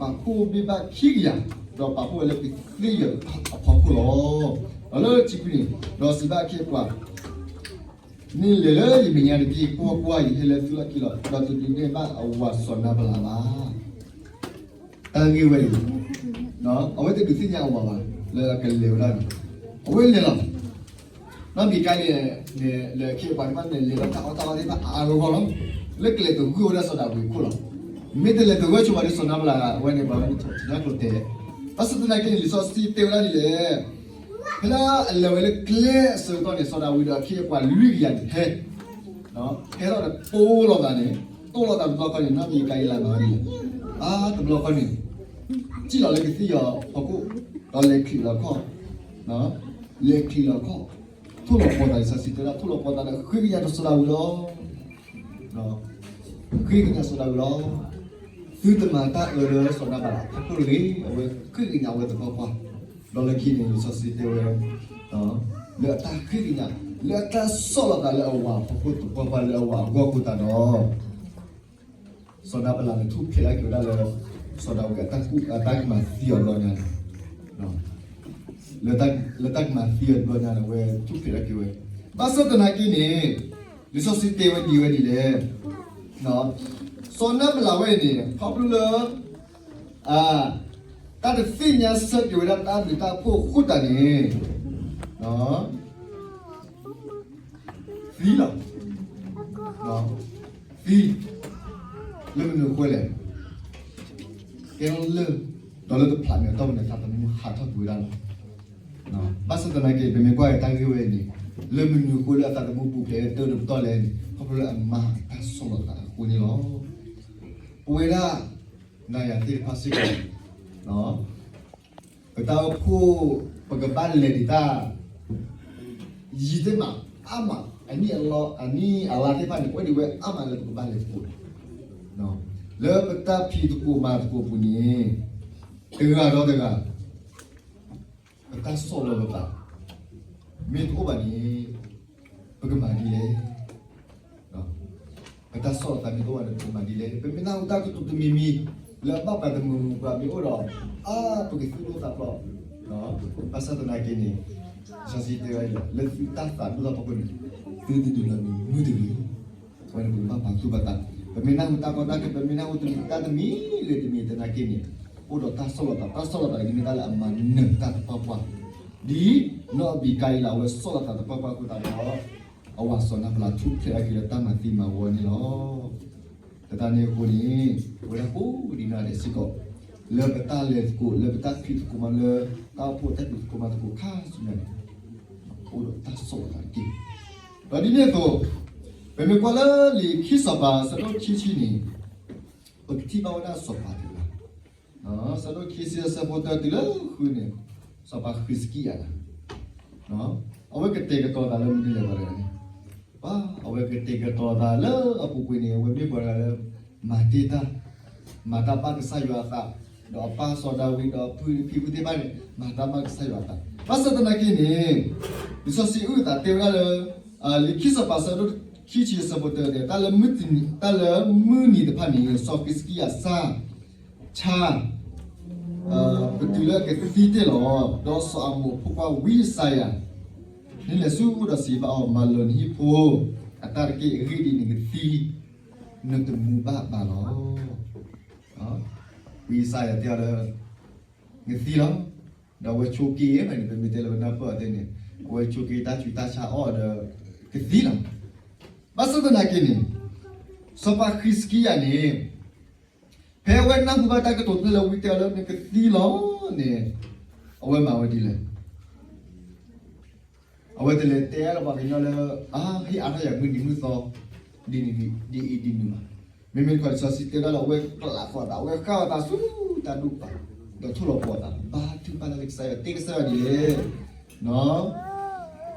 ယၤ, ဒီးပာ်ဖှိၣ်ဝဲလၢကသ့ၣ်ယီၤအဖီခိၣ်လီၤ. ဒီးလၢတဆံခွံန့ၣ်, ဒီးစံးဘၣ်အခ့အပှၤ န့ၣ်လဲၤလၢယမဲာ်ညါတက့ၢ်, ကွၢ်ကွၢ်, ယဟဲလၢသုလီၢ်ခံလီၤ, ဒီးတဒုးနဲၣ်ဘၣ်အဝၤစီၤနၤဘလးဘၣ်. တၢ်ဂ့ၢ်ဝဲအံၤ, အဝဲတဒုးသ့ၣ်ညါအဝၤဘၣ် လၢအကလဲၤဝဲဒၣ်န့ၣ်, အဝဲလဲၤလီၤ. နီၢ်အဘံကၤယံလးန့ၣ် လဲၤအခ့အပှၤသ့ၣ်တဖၣ်န့ၣ် လဲၤလီၤတၢ်အီၣ်တၢ်အီသ့ၣ်တဖၣ်အါအါဂီၢ်ဂီၢ်လီၤ. လၢကလဲၤတဂၢၢ်ဝဲဒၣ်စီၤဒၤဝံးအခိၣ်လီၤ. မ့ၢ်တလဲၤတဂၢၢ်ဆိဘၣ်ဒီးစီၤနၤဘလးဝဲန့ၣ် ပှၤဝဲန့ၣ်ထီၣ်ထီၣ်ညၣ်ကျိၤတဲာ်, ဘၣ်ဆၣ်သနာ်က့န့ၣ် လံာ်စီဆှံတဲဝဲဒၣ်ဒ်လဲၣ် ဖဲလၢအလဲၤဝဲလၢကျဲအဆၢကတီၢ်န့ၣ် စီၤဒၤဝံးဒီးအခ့အပှၤလွံၢ်ကယၤန့ၣ်ဟဲ, ဟဲထီၣ်ဒီးတိၢ်လိာ်သးန့ၣ်, တိၢ်လိာ်သးတဘျီဃီန့ၣ် နီၢ်အဘံကၤယံလးမၤဝဲဒ်လဲၣ်, အါ တဘျီဃီန့ၣ် စံၣ်လီၤလၢကသ့ၣ်ယီၤဖီခိၣ်, ဒီးလဲၤချံးလီၤခီၣ်, လဲၤချံးလီၤခီၣ်, ထိၣ်လီၤပီၤသးလံာ်စီဆှံတဲဒၣ် ထိၣ်လီၤပီၤသးဒီးဃ့ကညးဒီးစီၤဒၤဝံးလီၤ. ဃ့ကညးစီၤဒၤဝံးလီၤ. သုတမၤတၢ်အၢလၢစီၤနၤဘလးအဖီခိၣ်တဂ့ၤ, အဝဲဃ့ကညးဝဲသပှၢ်ပှၢ်, ဒီးလၢခံန့ၣ် လံာ်စီဆှံတဲဝဲ လၢအတၢ်ဃ့ကညး, လၢအတၢ်ဆီၣ်လီၤသးလၢအဝၤအဖီခိၣ်သပှၢ်ပှၢ်လၢအဝၤအဂီၢ်အဃိသတးဒီး စီၤနၤဘလးန့ၣ် ထူၣ်ဖျဲးဒၣ်က့ၤဝဲဒၣ်လၢ စီၤဒၤဝံးအတၢ်ကူၣ်အတၢ်ကမၤသံအီၤတဘျီညါန့ၣ်, လၢတၢ်ကမၤသံအီၤတဘျီညါန့ၣ် အဝဲထူၣ်ဖျဲးဒၣ်က့ၤဝဲ, ဘၣ်ဆၣ်သနာ်က့န့ၣ် လံာ်စီဆှံတဲဝဲဒ်ဝဲဒ်လဲၣ်, စီၤနၤဘလးဝဲအံၤန့ၣ် ခီဖျိလၢ တၢ်တသ့ၣ်ညါဆၢက့ၤဝဲဒၣ်တၢ်ဘျုးတၢ်ဖှိၣ်အဃိသတးန့ၣ် သံလီၤ, သံ, လၢမနုၤအဃိလဲၣ်, ကဲလၢ ဒီးလၢတဖျးန့ၣ် အတီၢ်ပူၤန့ၣ် သးသမူဟးထီၣ်ကွံာ်ဝဲဒၣ်လီၤ. ဘၣ်ဆၣ်သနာ်က့ ပမ့ၢ်ကွၢ်က့ၤတၢ်ဂ့ၢ်ဝဲအံၤန့ၣ် လၢမနုၤအဃိလၢအသးသမူပူၤဖျဲးတၢ်တပတီၢ်လဲၣ်န့ၣ် ခီဖျိလၢအမါအတၢ်ဆီၣ်လီၤသးအဃိန့ၣ်လီၤ. ပဝဲဒၣ် နၤယၤသ့ၣ်တဖၣ်စ့ၢ်ကီး ပတၢ်အိၣ်ဖှိၣ် ပကဘၣ်လဲၤဒံးတၢ် ယံာ်သ့ၣ်မး အါမး အနံၣ်အလါ အနံၣ်အလါသ့ၣ်တဖၣ်န့ၣ် ပဝဲဒၣ်ဝဲအါမးလၢပကဘၣ်လဲၤသကိး လၢပတၢ်ဖံးသကိးမၤသကိးအပူၤန့ၣ် တဂၤဒီးတဂၤ ပတၢ်ဆီၣ်လီၤပသး မ့ၢ်တအိၣ်ဘၣ်န့ၣ် ပကမၤဒ်လဲၣ်. ပတၢ်ဆီၣ်လီၤသးမ့ၢ်တအိၣ်ဘၣ်န့ၣ် ပကမၤဒ်လဲၣ်. ပမ့ၢ်နၢ်ဟူတၢ်ကတိၤတမံၤမံၤ လၢအဘၣ်ပှၤတမုာ်ပှၤမ့ၢ်အိၣ်ဒီး အါ ပကသူၣ်ဒိၣ်သးဖျိး ဘၣ်ဆၣ်သနာ်က့န့ၣ် လံာ်စီဆှံတဲဝဲဒၣ် လၢသုတၢ်သးဒိၣ်ထီၣ်ဖီခိၣ်န့ၣ် သုတဒုးလီၤန့ၣ်မုၢ်တဂ့ၤ. အဝဲန့ၣ်ပကဘၣ်ပာ်သူၣ်ပာ်သး ပမ့ၢ်နၢ်ဟူတၢ်ကီတၢ်ခဲ ပမ့ၢ်နၢ်ဟူတၢ်တမံၤဂ့ၤတမံၤသနာ်က့န့ၣ် အိၣ်ဒီးတၢ်ဆီၣ်လီၤသး တၢ်ဆီၣ်လီၤသးန့ၣ် မ့ၢ်တၢ်လၢအမၤနၢၤတၢ်တပှၢ်ပှၢ် ဒ်နီၢ်အဘံကၤအံလး အဝဲဆီၣ်လီၤသးတပှၢ်ပှၢ်အဃိသတးဒီး အဝၤစီၤနၤဘလးထူၣ်ဖျဲးအက့ၤလၢတၢ်မၤသံမၤဝီန့ၣ်လီၤ. တၢ်န့ၣ်အဃိန့ၣ် ပဝဲဒၣ်ကိးဒံးနီၢ်ဒဲးစ့ၢ်ကီး လၢပတၢ်လဲၤသကိး လၢပတၢ်ဖံးသကိးမၤ လၢတၢ်အိၣ်ဖှိၣ်တၢ်ဖံးသကိးမၤသကိးခါဆူညါန့ၣ် အိၣ်ဒီးတၢ်ဆီၣ်လီၤသးတက့ၢ်. ဒီးဒ်န့ၣ်အသိး ပမ့ၢ်ကွၢ်လၢလံာ်ခံစီၤပၤ ဆၢဒိၣ်ခံဆံန့ၣ် ပကထံၣ်ဘၣ်ဝဲဒၣ်စီၤပၤတဂၤ ဆၢဒိၣ်ခံဆံအဆၢဖိတၢတုၤလၢဃုန့ၣ် စီၤပၤဃံးစကံယၤန့ၣ် အဝဲကတဲာ်ကတီၤသးလၢမနုၤလဲၣ်ပှၤတဂၤန့ၣ် ပှၤ အဝဲကတဲာ်ကတီၤသးလၢအပူၤကွံာ်န့ၣ် အဝဲမ့ၢ်ပှၤတဂၤလၢ မၤတ့ၢ်တၢ် မၤတၢ်ဘၣ်ကစၢ်ယွၤအသး ဒီးအပၢ်စီၤဒၤဝံးဒီးအဖုဖံဖုသ့ၣ်တဖၣ်န့ၣ် မၤတၢ်ဘၣ်ကစၢ်ယွၤအသး ဘၣ်ဆၣ်သနာ်က့န့ၣ် လံာ်စီဆှံအုၣ်အသးတဲဝဲဒၣ်လၢ လံာ်ခံစီၤပၤဆၢဒိၣ်ခံဆံအဆၢဖိတၢန့ၣ် တၢ်လၢမုၢ်တနံၤ တၢ်လၢမုၢ်နံၤတဖၣ်န့ၣ် စီၤဃံးစကံယၤစၢ် ဆါ ပတုၤလၢအကသံတ့ၢ်လီၤ. ဒီးစီၤအၤမိၣ်ဖိခွါဝံယၡါယၤ န့ၣ်လဲၤဆူဒီးစံးဘၣ်အီၤ, မၤလိာ်နဟံၣ်ဖိအတၢ်တက့ၢ်. အဂ့ၢ်ဒ်အံၤ, နကသံ နတမူဘၣ်ဘၣ်လီၤ. ဝံယၡါယၤတဲအီၤလၢ နသံလီၤ. ဒီးအဝဲဆိးက့ၤဝဲန့ၣ် ပမ့ၢ်တဲလၢပနၢ်ပၢၢ်အီၤသ့ၣ်န့ၣ် အဝဲဆိးက့ၤတၢ်ဆူးတၢ်ဆါအီၣ်ဒီး ကသံလီၤ. ဘၣ်ဆၣ်သနာ်က့န့ၣ် စီၤပၤဃံးစကံယၤန့ၣ် ဖဲအဝဲနၢ်ဟူဘၣ်တၢ်ကတိၤတဖျၢၣ်လၢဝံတဲအီၤလၢနကသံလီၤန့ၣ် အဝဲမၤဝဲဒ်လဲၣ်. အဝဲတလဲၤတဲဒီးပှၤကညီလၢ အါ ဟ့ၣ်အါထီၣ်ယၤမုၢ်နံၤမုၢ်သီ ဒ်အံၤဒ်နုၤဘၣ်. မ့မ့ၢ်တခီလံာ်စီဆှံတဲဒၣ်လၢအဝဲကျးဃီၤအသး အဝဲဃၣ်အသးဆူတၢ်ဒူၣ်ပၤ ဒီးထိၣ်လီၤပှီၤအသး ဘါထုကဖၣ်တၢ်လၢကစၢ်ယွၤ တဲကစၢ်ယွၤဒ်လဲၣ်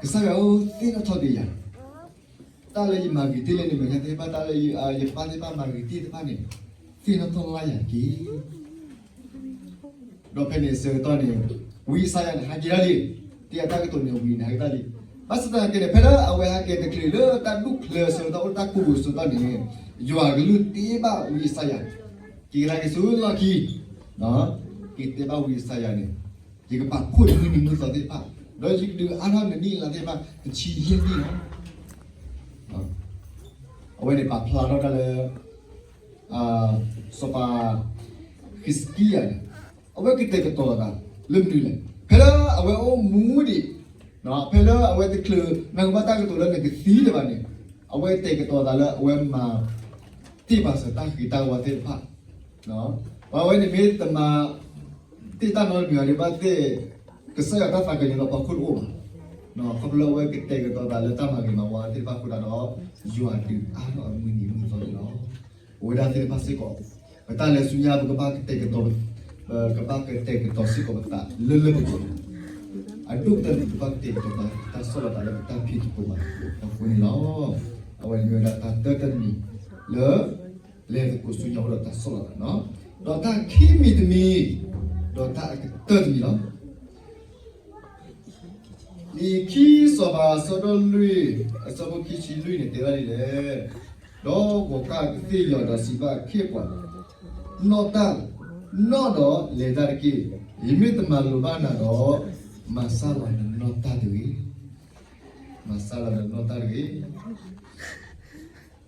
ကစၢ်ယွၤဧၢ, သ့ၣ်နီၣ်ထီၣ်က့ၤယၤ တၢ်လၢယမၤဂ့ၤတ့ၢ်လၢနမဲာ်ညါသ့ၣ်တဖၣ် တၢ်လၢယပၢ်သ့ၣ်တဖၣ်မၤဂ့ၤတ့ၢ်တဖၣ်န့ၣ် သ့ၣ်နီၣ်ထီၣ်လၢယၤတက့ၢ်. ဒီးဖဲန့ၣ်အဆၢကတီၢ်န့ၣ် ဝံယၡါယၤန့ၣ် ဟဲက့ၤတၢ်လံ, တဲအတၢ်ကတိၤန့ၣ်ဝံၤန့ၣ် ဟဲက့ၤတၢ်လံ. ဘၣ်ဆၣ်သနာ်က့န့ၣ် ဖဲလၢအဝဲဟဲက့ၤတချုးလၢတၢ်ဒူၣ်ချၢအဆၢကတီၢ် အိၣ်တၢ်ကိၢ်ပူၤအဆၢကတီၢ်န့ၣ် ယွၤကလုၢ်တ့ဘၣ်ဝံယၡါယၤ က့ၤကဒါက့ၤဆူလီၢ်ခံ က့ၤတဲဘၣ်ဝံယၡါယၤန့ၣ် ယကပာ်ဖှိၣ်နမုၢ်နံၤမုၢ်သီသ့ၣ်တဖၣ် ဒီးယကဒုးအါထီၣ်နနံၣ်အလါသ့ၣ်တဖၣ် တဆံယဲၢ်နံၣ်လီၤ. အဝဲန့ၣ်ပာ်ဖျါထီၣ်တၢ်လၢ စီၤပၤဃံးစကံယၤန့ၣ် အဝဲကတဲာ်ကတီၤသးလၢမနုၤလဲၣ်. ဖဲလၢအဝဲအိၣ်မူဒံး ဖဲလၢအဝဲတချုးနၢ်ဟူဘၣ်တၢ်ကတိၤလၢနကသံဒံးဘၣ်န့ၣ် အဝဲတဲာ်ကတီၤသးလၢအဝဲမၤ တ့ၢ်ပာ်စၢၤတၢ်ဃံးတၢ်ဝါသ့ၣ်တဖၣ် ပှၤဝဲန့ၣ်မ့ၢ်တမၤ တ့ၢ်တၢ်နီတမံၤဘၣ်ဒီး ဘၣ်သ့ၣ် ကစၢ်ယွၤတၢ်သးကညီၤဒီးပှၤခိၣ်တအိၣ်ဘၣ်. ခီဖျိလၢအဝဲကတဲာ်ကတီၤသးလၢတၢ်မၤဂ့ၤမၤဝါသ့ၣ်တဖၣ်အဃိသတးဒီး ယွၤဒုးအါထီၣ်အမုၢ်နံၤမုၢ်သီန့ၣ်လီၤ. ပဝဲဒၣ်သ့ၣ်တဖၣ်စ့ၢ်ကီး ပတၢ်လဲၤဆူညါ ပကဘၣ်ကတဲာ်ကတီၤ ပကဘၣ်ကတဲာ်ကတီၤစ့ၢ်ကီးပသးလၢလၢပှဲၤပှဲၤ အဒိၣ်ကတၢၢ်န့ၣ် ပကဘၣ်ကတဲာ်ကတီၤပသး တၢ်ဆီၣ်လီၤသးလၢပတၢ်ဖံးသကိးမၤသကိးအဃိန့ၣ်လီၤ. အဝဲန့ၣ်မ့ၢ်ဝဲဒၣ်တၢ်တၢတမံၤလၢ လဲၤသကိးဆူညါအိၣ်ဒီးတၢ်ဆီၣ်လီၤသးန့ၣ်လီၤ. ဒီးတၢ်ခံမံၤတမံၤ ဒီးတၢ်အကတၢၢ်တမံၤလီၤ. လံာ်ခံစီၤပၤအဆၢဒိၣ်လွံၢ် အဆၢဖိခံဆံလွံၢ်န့ၣ် တဲဝဲဒ်လဲၣ်. ဒီးဂီၤကၢ်ကသ့ၣ်ယီၤဒီးစံးဘၣ်အခ့အပှၤ, နီၣ်တၢ်, နီၣ်ဒီးလဲၤတၢ်တက့ၢ်. ယမ့ၢ်တမၤလိာ်ဘၣ်နၤဒီး မၤစၢ်လီၤနနီၣ်တၢ်တဂ့ၤ. မၤစၢ်လီၤနနီၣ်တၢ်တဂ့ၤ.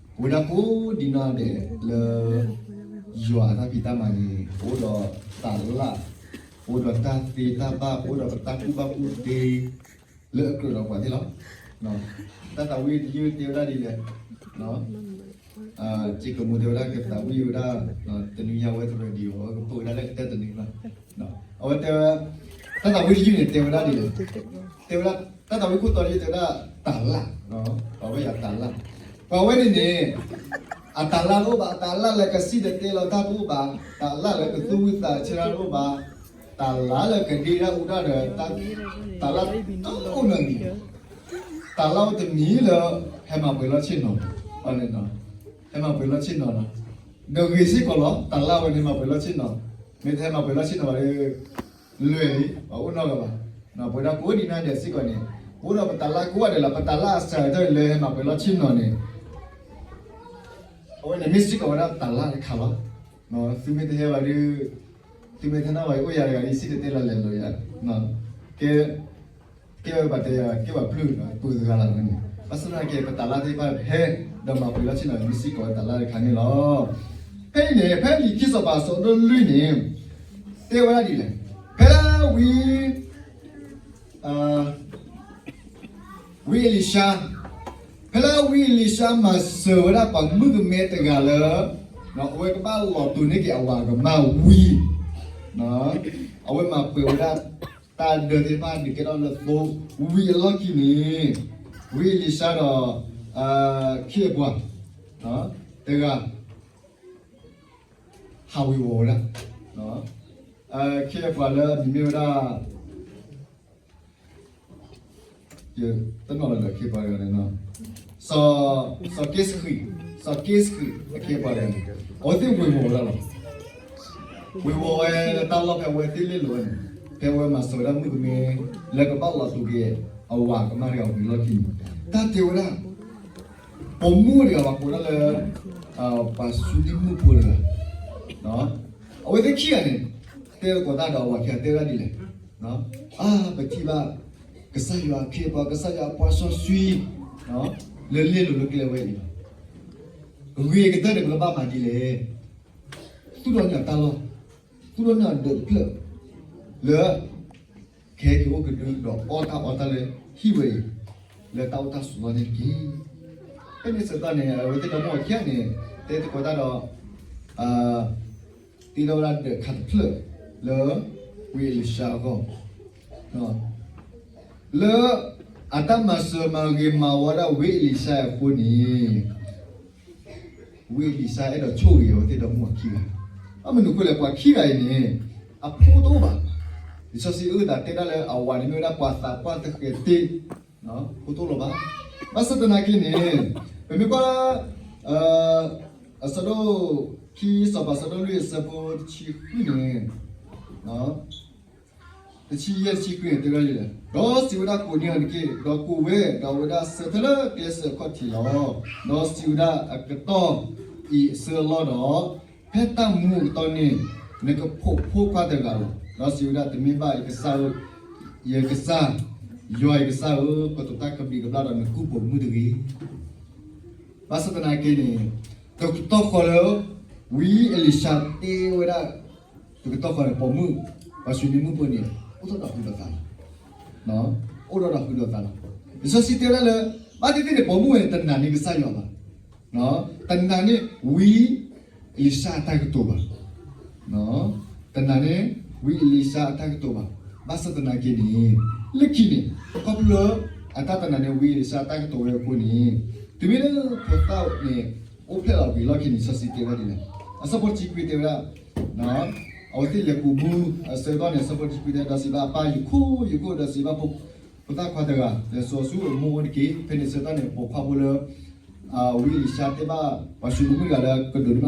ပဝဲဒၣ်ကိးဒံးနီၢ်ဒဲးလၢ ယွၤအတၢ်ဖံးတၢ်မၤန့ၣ် ပအိၣ်ဒီးတၢ်လၢ်, ပအိၣ်ဒီးတၢ်သ့တၢ်ဘၣ်, ပအိၣ်ဒီးပတၢ်ကူၣ်ဘၣ်ကူၣ်သ့ လၢအကြၢးဒီးပှၤသ့ၣ်လီၤ. တၢ်သးဝံၣ်တယုၢ်တဲဝဲဒၣ်ဒ်လဲၣ်. စ့ကမိၣ်တဲဝဲဒၣ် ကသးဝံၣ်ဝဲဒၣ် တနွံညါဝဲတရၢဒံးအီၤ ကပိာ်ဝဲဒၣ်လၢကတၢၢ်တနွံလီၤ. အဝဲတဲဝဲ တၢ်သးဝံၣ်တယုၢ်န့ၣ် တဲဝဲဒၣ်ဒ်လဲၣ်. တဲဝဲဒၣ် တၢ်သးဝံၣ်ခိၣ်တီတယုၢ်တဲဝဲဒၣ်တၢ်လၢ်, ပဝဲယၤတၢ်လၢ်. ပှၤဝဲန့ၣ်န့ၣ် အတၢ်လၢ်တအိၣ်ဘၣ်, တၢ်လၢ်လၢကစံၣ်တဲၤတဲလီၤတၢ်တအိၣ်ဘၣ်, တၢ်လၢ်လၢကသူၣ်ဝံၣ်သးဆၢတၢ်တအိၣ်ဘၣ်, တၢ်လၢ်လၢကဒ့တၢ်အူတၢ်ဒီး တၢ်လၢ်တအိၣ်နီတမံၤ, တၢ်လၢ်အိၣ်တမံၤလၢ ဟဲမၤပှဲၤလီၢ်ဆ့ၣ်နီၤ, ဟဲမၤပှဲၤလီၢ်ဆ့ၣ်နီၤလီၤ. ဒီးဂ့ၤစ့ၢ်ကီးလီၤ, တၢ်လၢ်ဝဲန့ၣ်မၤပှဲၤလီၢ်ဆ့ၣ်နီၤ, မ့ၢ်တဟဲမၤပှဲၤလီၢ်ဆ့ၣ်နီၤဘၣ်ဒီး လွဲၢ်လံ, ပှၤအိၣ်နီတဂၤဘၣ်. ပဝဲဒၣ်ကိးဒံးနၤဒဲးစ့ၢ်ကီးန့ၣ်, အိၣ်ဒီးပတၢ်လၢ်ကိးဂၤဒဲးလီၤ, ပတၢ်လၢ်အစှၤကတၢၢ်န့ၣ်လၢဟဲမၤပှဲၤလီၢ်ဆ့ၣ်နီၤန့ၣ် အဝဲန့ၣ်မ့ၢ်စ့ၢ်ကီးဝဲဒၣ်တၢ်လၢ်တခါလီၤ. သုမ့ၢ်တဟဲဘၣ်ဒီး, သုမ့ၢ်တဟဲဘၣ်ဒီး အိၣ်ယၤတဂၤဒ်စံၣ်တဲၤတဲလီၤလဲၤလိာ်ယၤ, ကဲ, ကဲဝဲဘၣ်တဲယၤ ကဲဘၣ်ပျုၢ်ဒီး ပှၤတဂၤလီၤန့ၣ်, ဘၣ်ဆၣ်သနာ်က့ ပတၢ်လၢ်သ့ၣ်တဖၣ်ဟဲ ဒီးမၤပှဲၤလီၢ်ဆ့ၣ်နီၤန့ၣ် မ့ၢ်စ့ၢ်ကီးဝဲတၢ်လၢ်တခါန့ၣ်လီၤ. ဖဲအံၤန့ၣ် ဖဲလံာ်ခံစီၤပၤအဆၢဒိၣ်လွံၢ်န့ၣ် တဲဝဲဒၣ်ဒ်လဲၣ်, ဖဲလၢဝံ ဝံအ့လံၡါ, ဖဲလၢဝံအ့လံၡါ မၤစၢၤဝဲဒၣ်ပှၤမုၣ်ကမဲတဂၤလၢ အဝဲကဘၣ်လီၤတိာ်န့ၢ်က့ၤအဝၤကမၢ်ဝံၤ, အဝဲမၤပှဲၤဝဲဒၣ် တၢ်ဒၢးသ့ၣ်တဖၣ် ဒုးကဲထီၣ်လၢသိဝံၤအလီၢ်ခံန့ၣ်, ဝံအ့လံၡါဒီး ခ့အပှၤ တဂၤ ဟးဝ့ၤဝီၤဝဲဒၣ်, ခ့အပှၤလၢအမံၤမ့ၢ်ဝဲဒၣ် ယတနီၤလၢၤဒီးခ့ပှၤတဂၤန့ၣ်, စီၤက့စဃံး, စီၤက့စဃံး အခ့အပှၤတဂၤန့ၣ်, အဝဲသ့ၣ်ဝ့ၤဝီၤဝဲဒၣ်လီၤ. ဝ့ၤဝီၤဝဲလၢတၢ်လီၢ်ဖဲအဝဲသ့ၣ်လဲၤလိာ်ဝဲန့ၣ်, ဖဲအဝဲမၤစၢၤဝဲဒၣ်မုၣ်ကမဲ လၢကဘၣ်လီၤတိာ်က့ၤအဝၤကမၢ်တဂၤဝံၤအလီၢ်ခံန့ၣ်, တၢ်တဲဝဲဒၣ် ပိာ်မုၣ်တဂၤ ပှၤကိးဒၣ်လၢ ပှၤၡူနံၣ်မုၣ်ဖိတဂၤ, အဝဲသ့ၣ်ခံဂၤန့ၣ် တဲသကိးတၢ်ဒီးအဝၤခံဂၤတဲဝဲဒၣ်ဒ်လဲၣ်, အါ ပထံၣ်ဘၣ် ကစၢ်ယွၤအခ့အပှၤ ကစၢ်ယွၤအပှၤစီဆှံ လၢလဲၤလိာ်လၢကျဲဝဲအံၤလီၤ. ဂ့ၤကတၢၢ်န့ၣ် ပကဘၣ်မၤဒ်လဲၣ်. သူၣ်ထီၣ်န့ၢ်အတၢ်လီၢ်, သူၣ်ထီၣ်န့ၢ်အဒၢးတဖျၢၣ် လၢ ကဟဲက့ၤအိၣ်ကဒုဒီးအီၣ်တၢ်အီတၢ်လၢဟံၣ်ဝဲအံၤ, လၢတၢ်အိၣ်တၢ်ဆိးလီၢ်န့ၣ်တက့ၢ်. ဖဲန့ၣ်ဆၢကတီၢ်န့ၣ် အဝဲသ့ၣ်ဒီမါဝၤခံဂၤန့ၣ် တဲသကိးတၢ်ဒီး တ့ထီၣ်ဝဲဒၣ်ဒၢးခါတဖျၢၣ်လၢ ဝံအ့လံၡါအဂီၢ်, လၢအတၢ်မၤစၢၤမၤဂ့ၤမၤဝါဒၣ်ဝံအ့လံၡါအံၤအဃိန့ၣ် ဝံအ့လံၡါအဲၣ်ဒိးဆိၣ်ဂ့ၤအဝဲသ့ၣ်ဒီမါဝၤခံဂၤ, အမနုၤအဃိလဲၣ် ပှၤခံဂၤအံၤန့ၣ် အဖိတအိၣ်ဘၣ်. လံာ်စီဆှံအုၣ်သးတဲဒၣ်လၢအဝၤန့ၣ်မ့ၢ်ဝဲဒၣ်ပှၤသးပှၢ်သဃဲၤသ့ၣ် ဖိတအိၣ်လၢၤဘၣ်. ဘၣ်ဆၣ်သနာ်က့န့ၣ် ပမ့ၢ်ကွၢ် အဆၢဒိၣ်ခံစီၤပၤအဆၢဒိၣ်လွံၢ်အဆၢဖိတဆံဃုန့ၣ် တဆံယဲၢ်တဆံဃုန့ၣ် တဲဝဲဒၣ်ဒ်လဲၣ်, ဒီးစံးဝဲဒၣ်ကိးန့ၢ်အီၤတက့ၢ်, ဒီးကိးဝဲ, ဒီးအဝဲဒၣ်ဆၢထၢၣ်လၢကျဲစၢၤအခီၣ်ထံးလီၤ. ဒီးစံးဝဲဒၣ်အကတီၢ်အံၤအဆၢအလီၢ်ဒီး ဖဲတၢ်မူအကတီၢ်န့ၣ် နကဖိးဖိခွါတဂၤလီၤ. ဒီးစံးဝဲဒၣ် တမ့ၢ်ဘၣ် ယကစၢ်ဧၢ, ယကစၢ်, ယွၤယကစၢ်ဧၢ, ကတိၤတၢ်ကဘျံးကဘျၣ်ဒီးနကုၢ်ပိာ်မုၣ်တဂ့ၤ. ဘၣ်ဆၣ်သနာ်က့န့ၣ် တကတီၢ်ဃီလၢ ဝံအ့လံၡါတဲဝဲဒၣ် တကတီၢ်ဃီန့ၣ် ပိာ်မုၣ် ပှၤၡူနံၣ်မုၣ်ဖိန့ၣ် အိၣ်ထီၣ်ဒီးဃုာ်ဒီးသးလီၤ. အိၣ်ထီၣ်ဒီးဃုာ်ဒီးသးလီၤ. လံာ်စီဆှံတဲဝဲဒၣ်လၢ ဘၣ်သ့ၣ်သ့ၣ်န့ၣ် ပိာ်မုၣ်ဝဲန့ၣ် တနာ်န့ၢ်ကစၢ်ယွၤဘၣ်. တနာ်န့ၢ်ဝံအ့လံၡါအတၢ်ကတိၤဘၣ်. တနာ်န့ၢ်ဝံအ့လံၡါအတၢ်ကတိၤဘၣ်. ဘၣ်ဆၣ်သနာ်က့န့ၣ် လၢခံန့ၣ် ခီဖျိလၢ အတၢ်တနာ်န့ၢ်ဝံအ့လံၡါအတၢ်ကတိၤဝဲအဃိန့ၣ် တုၤမ့ၢ်လၢဖိသၣ်န့ၣ် အိၣ်ဖျဲၣ်လီၤဝံၤအလီၢ်ခံန့ၣ် လံာ်စီဆှံတဲဝဲဒ်လဲၣ်. အဆၢဖိတဆံခွံတဲဝဲဒၣ် အဝဲသ့ၣ်လဲၤကူးဘု အဆၢကတီၢ်န့ၣ် အဆၢဖိတဆံခွံတဲ ဒီးစံးဘၣ်အပၢ် ယခိၣ် ယခိၣ် ဒီးစံးဘၣ် ဖိသၣ်ခွါတဂၤ လဲၤစိာ်ဆူအမိၢ်အိၣ်တက့ၢ်. ဖဲန့ၣ်ဆၢကတီၢ်န့ၣ် ပိာ်ခွါဖိလၢ ဝံအ့လံၡါတဲဘၣ် ပှၤၡူနံၣ်မုၣ်တဂၤလၢ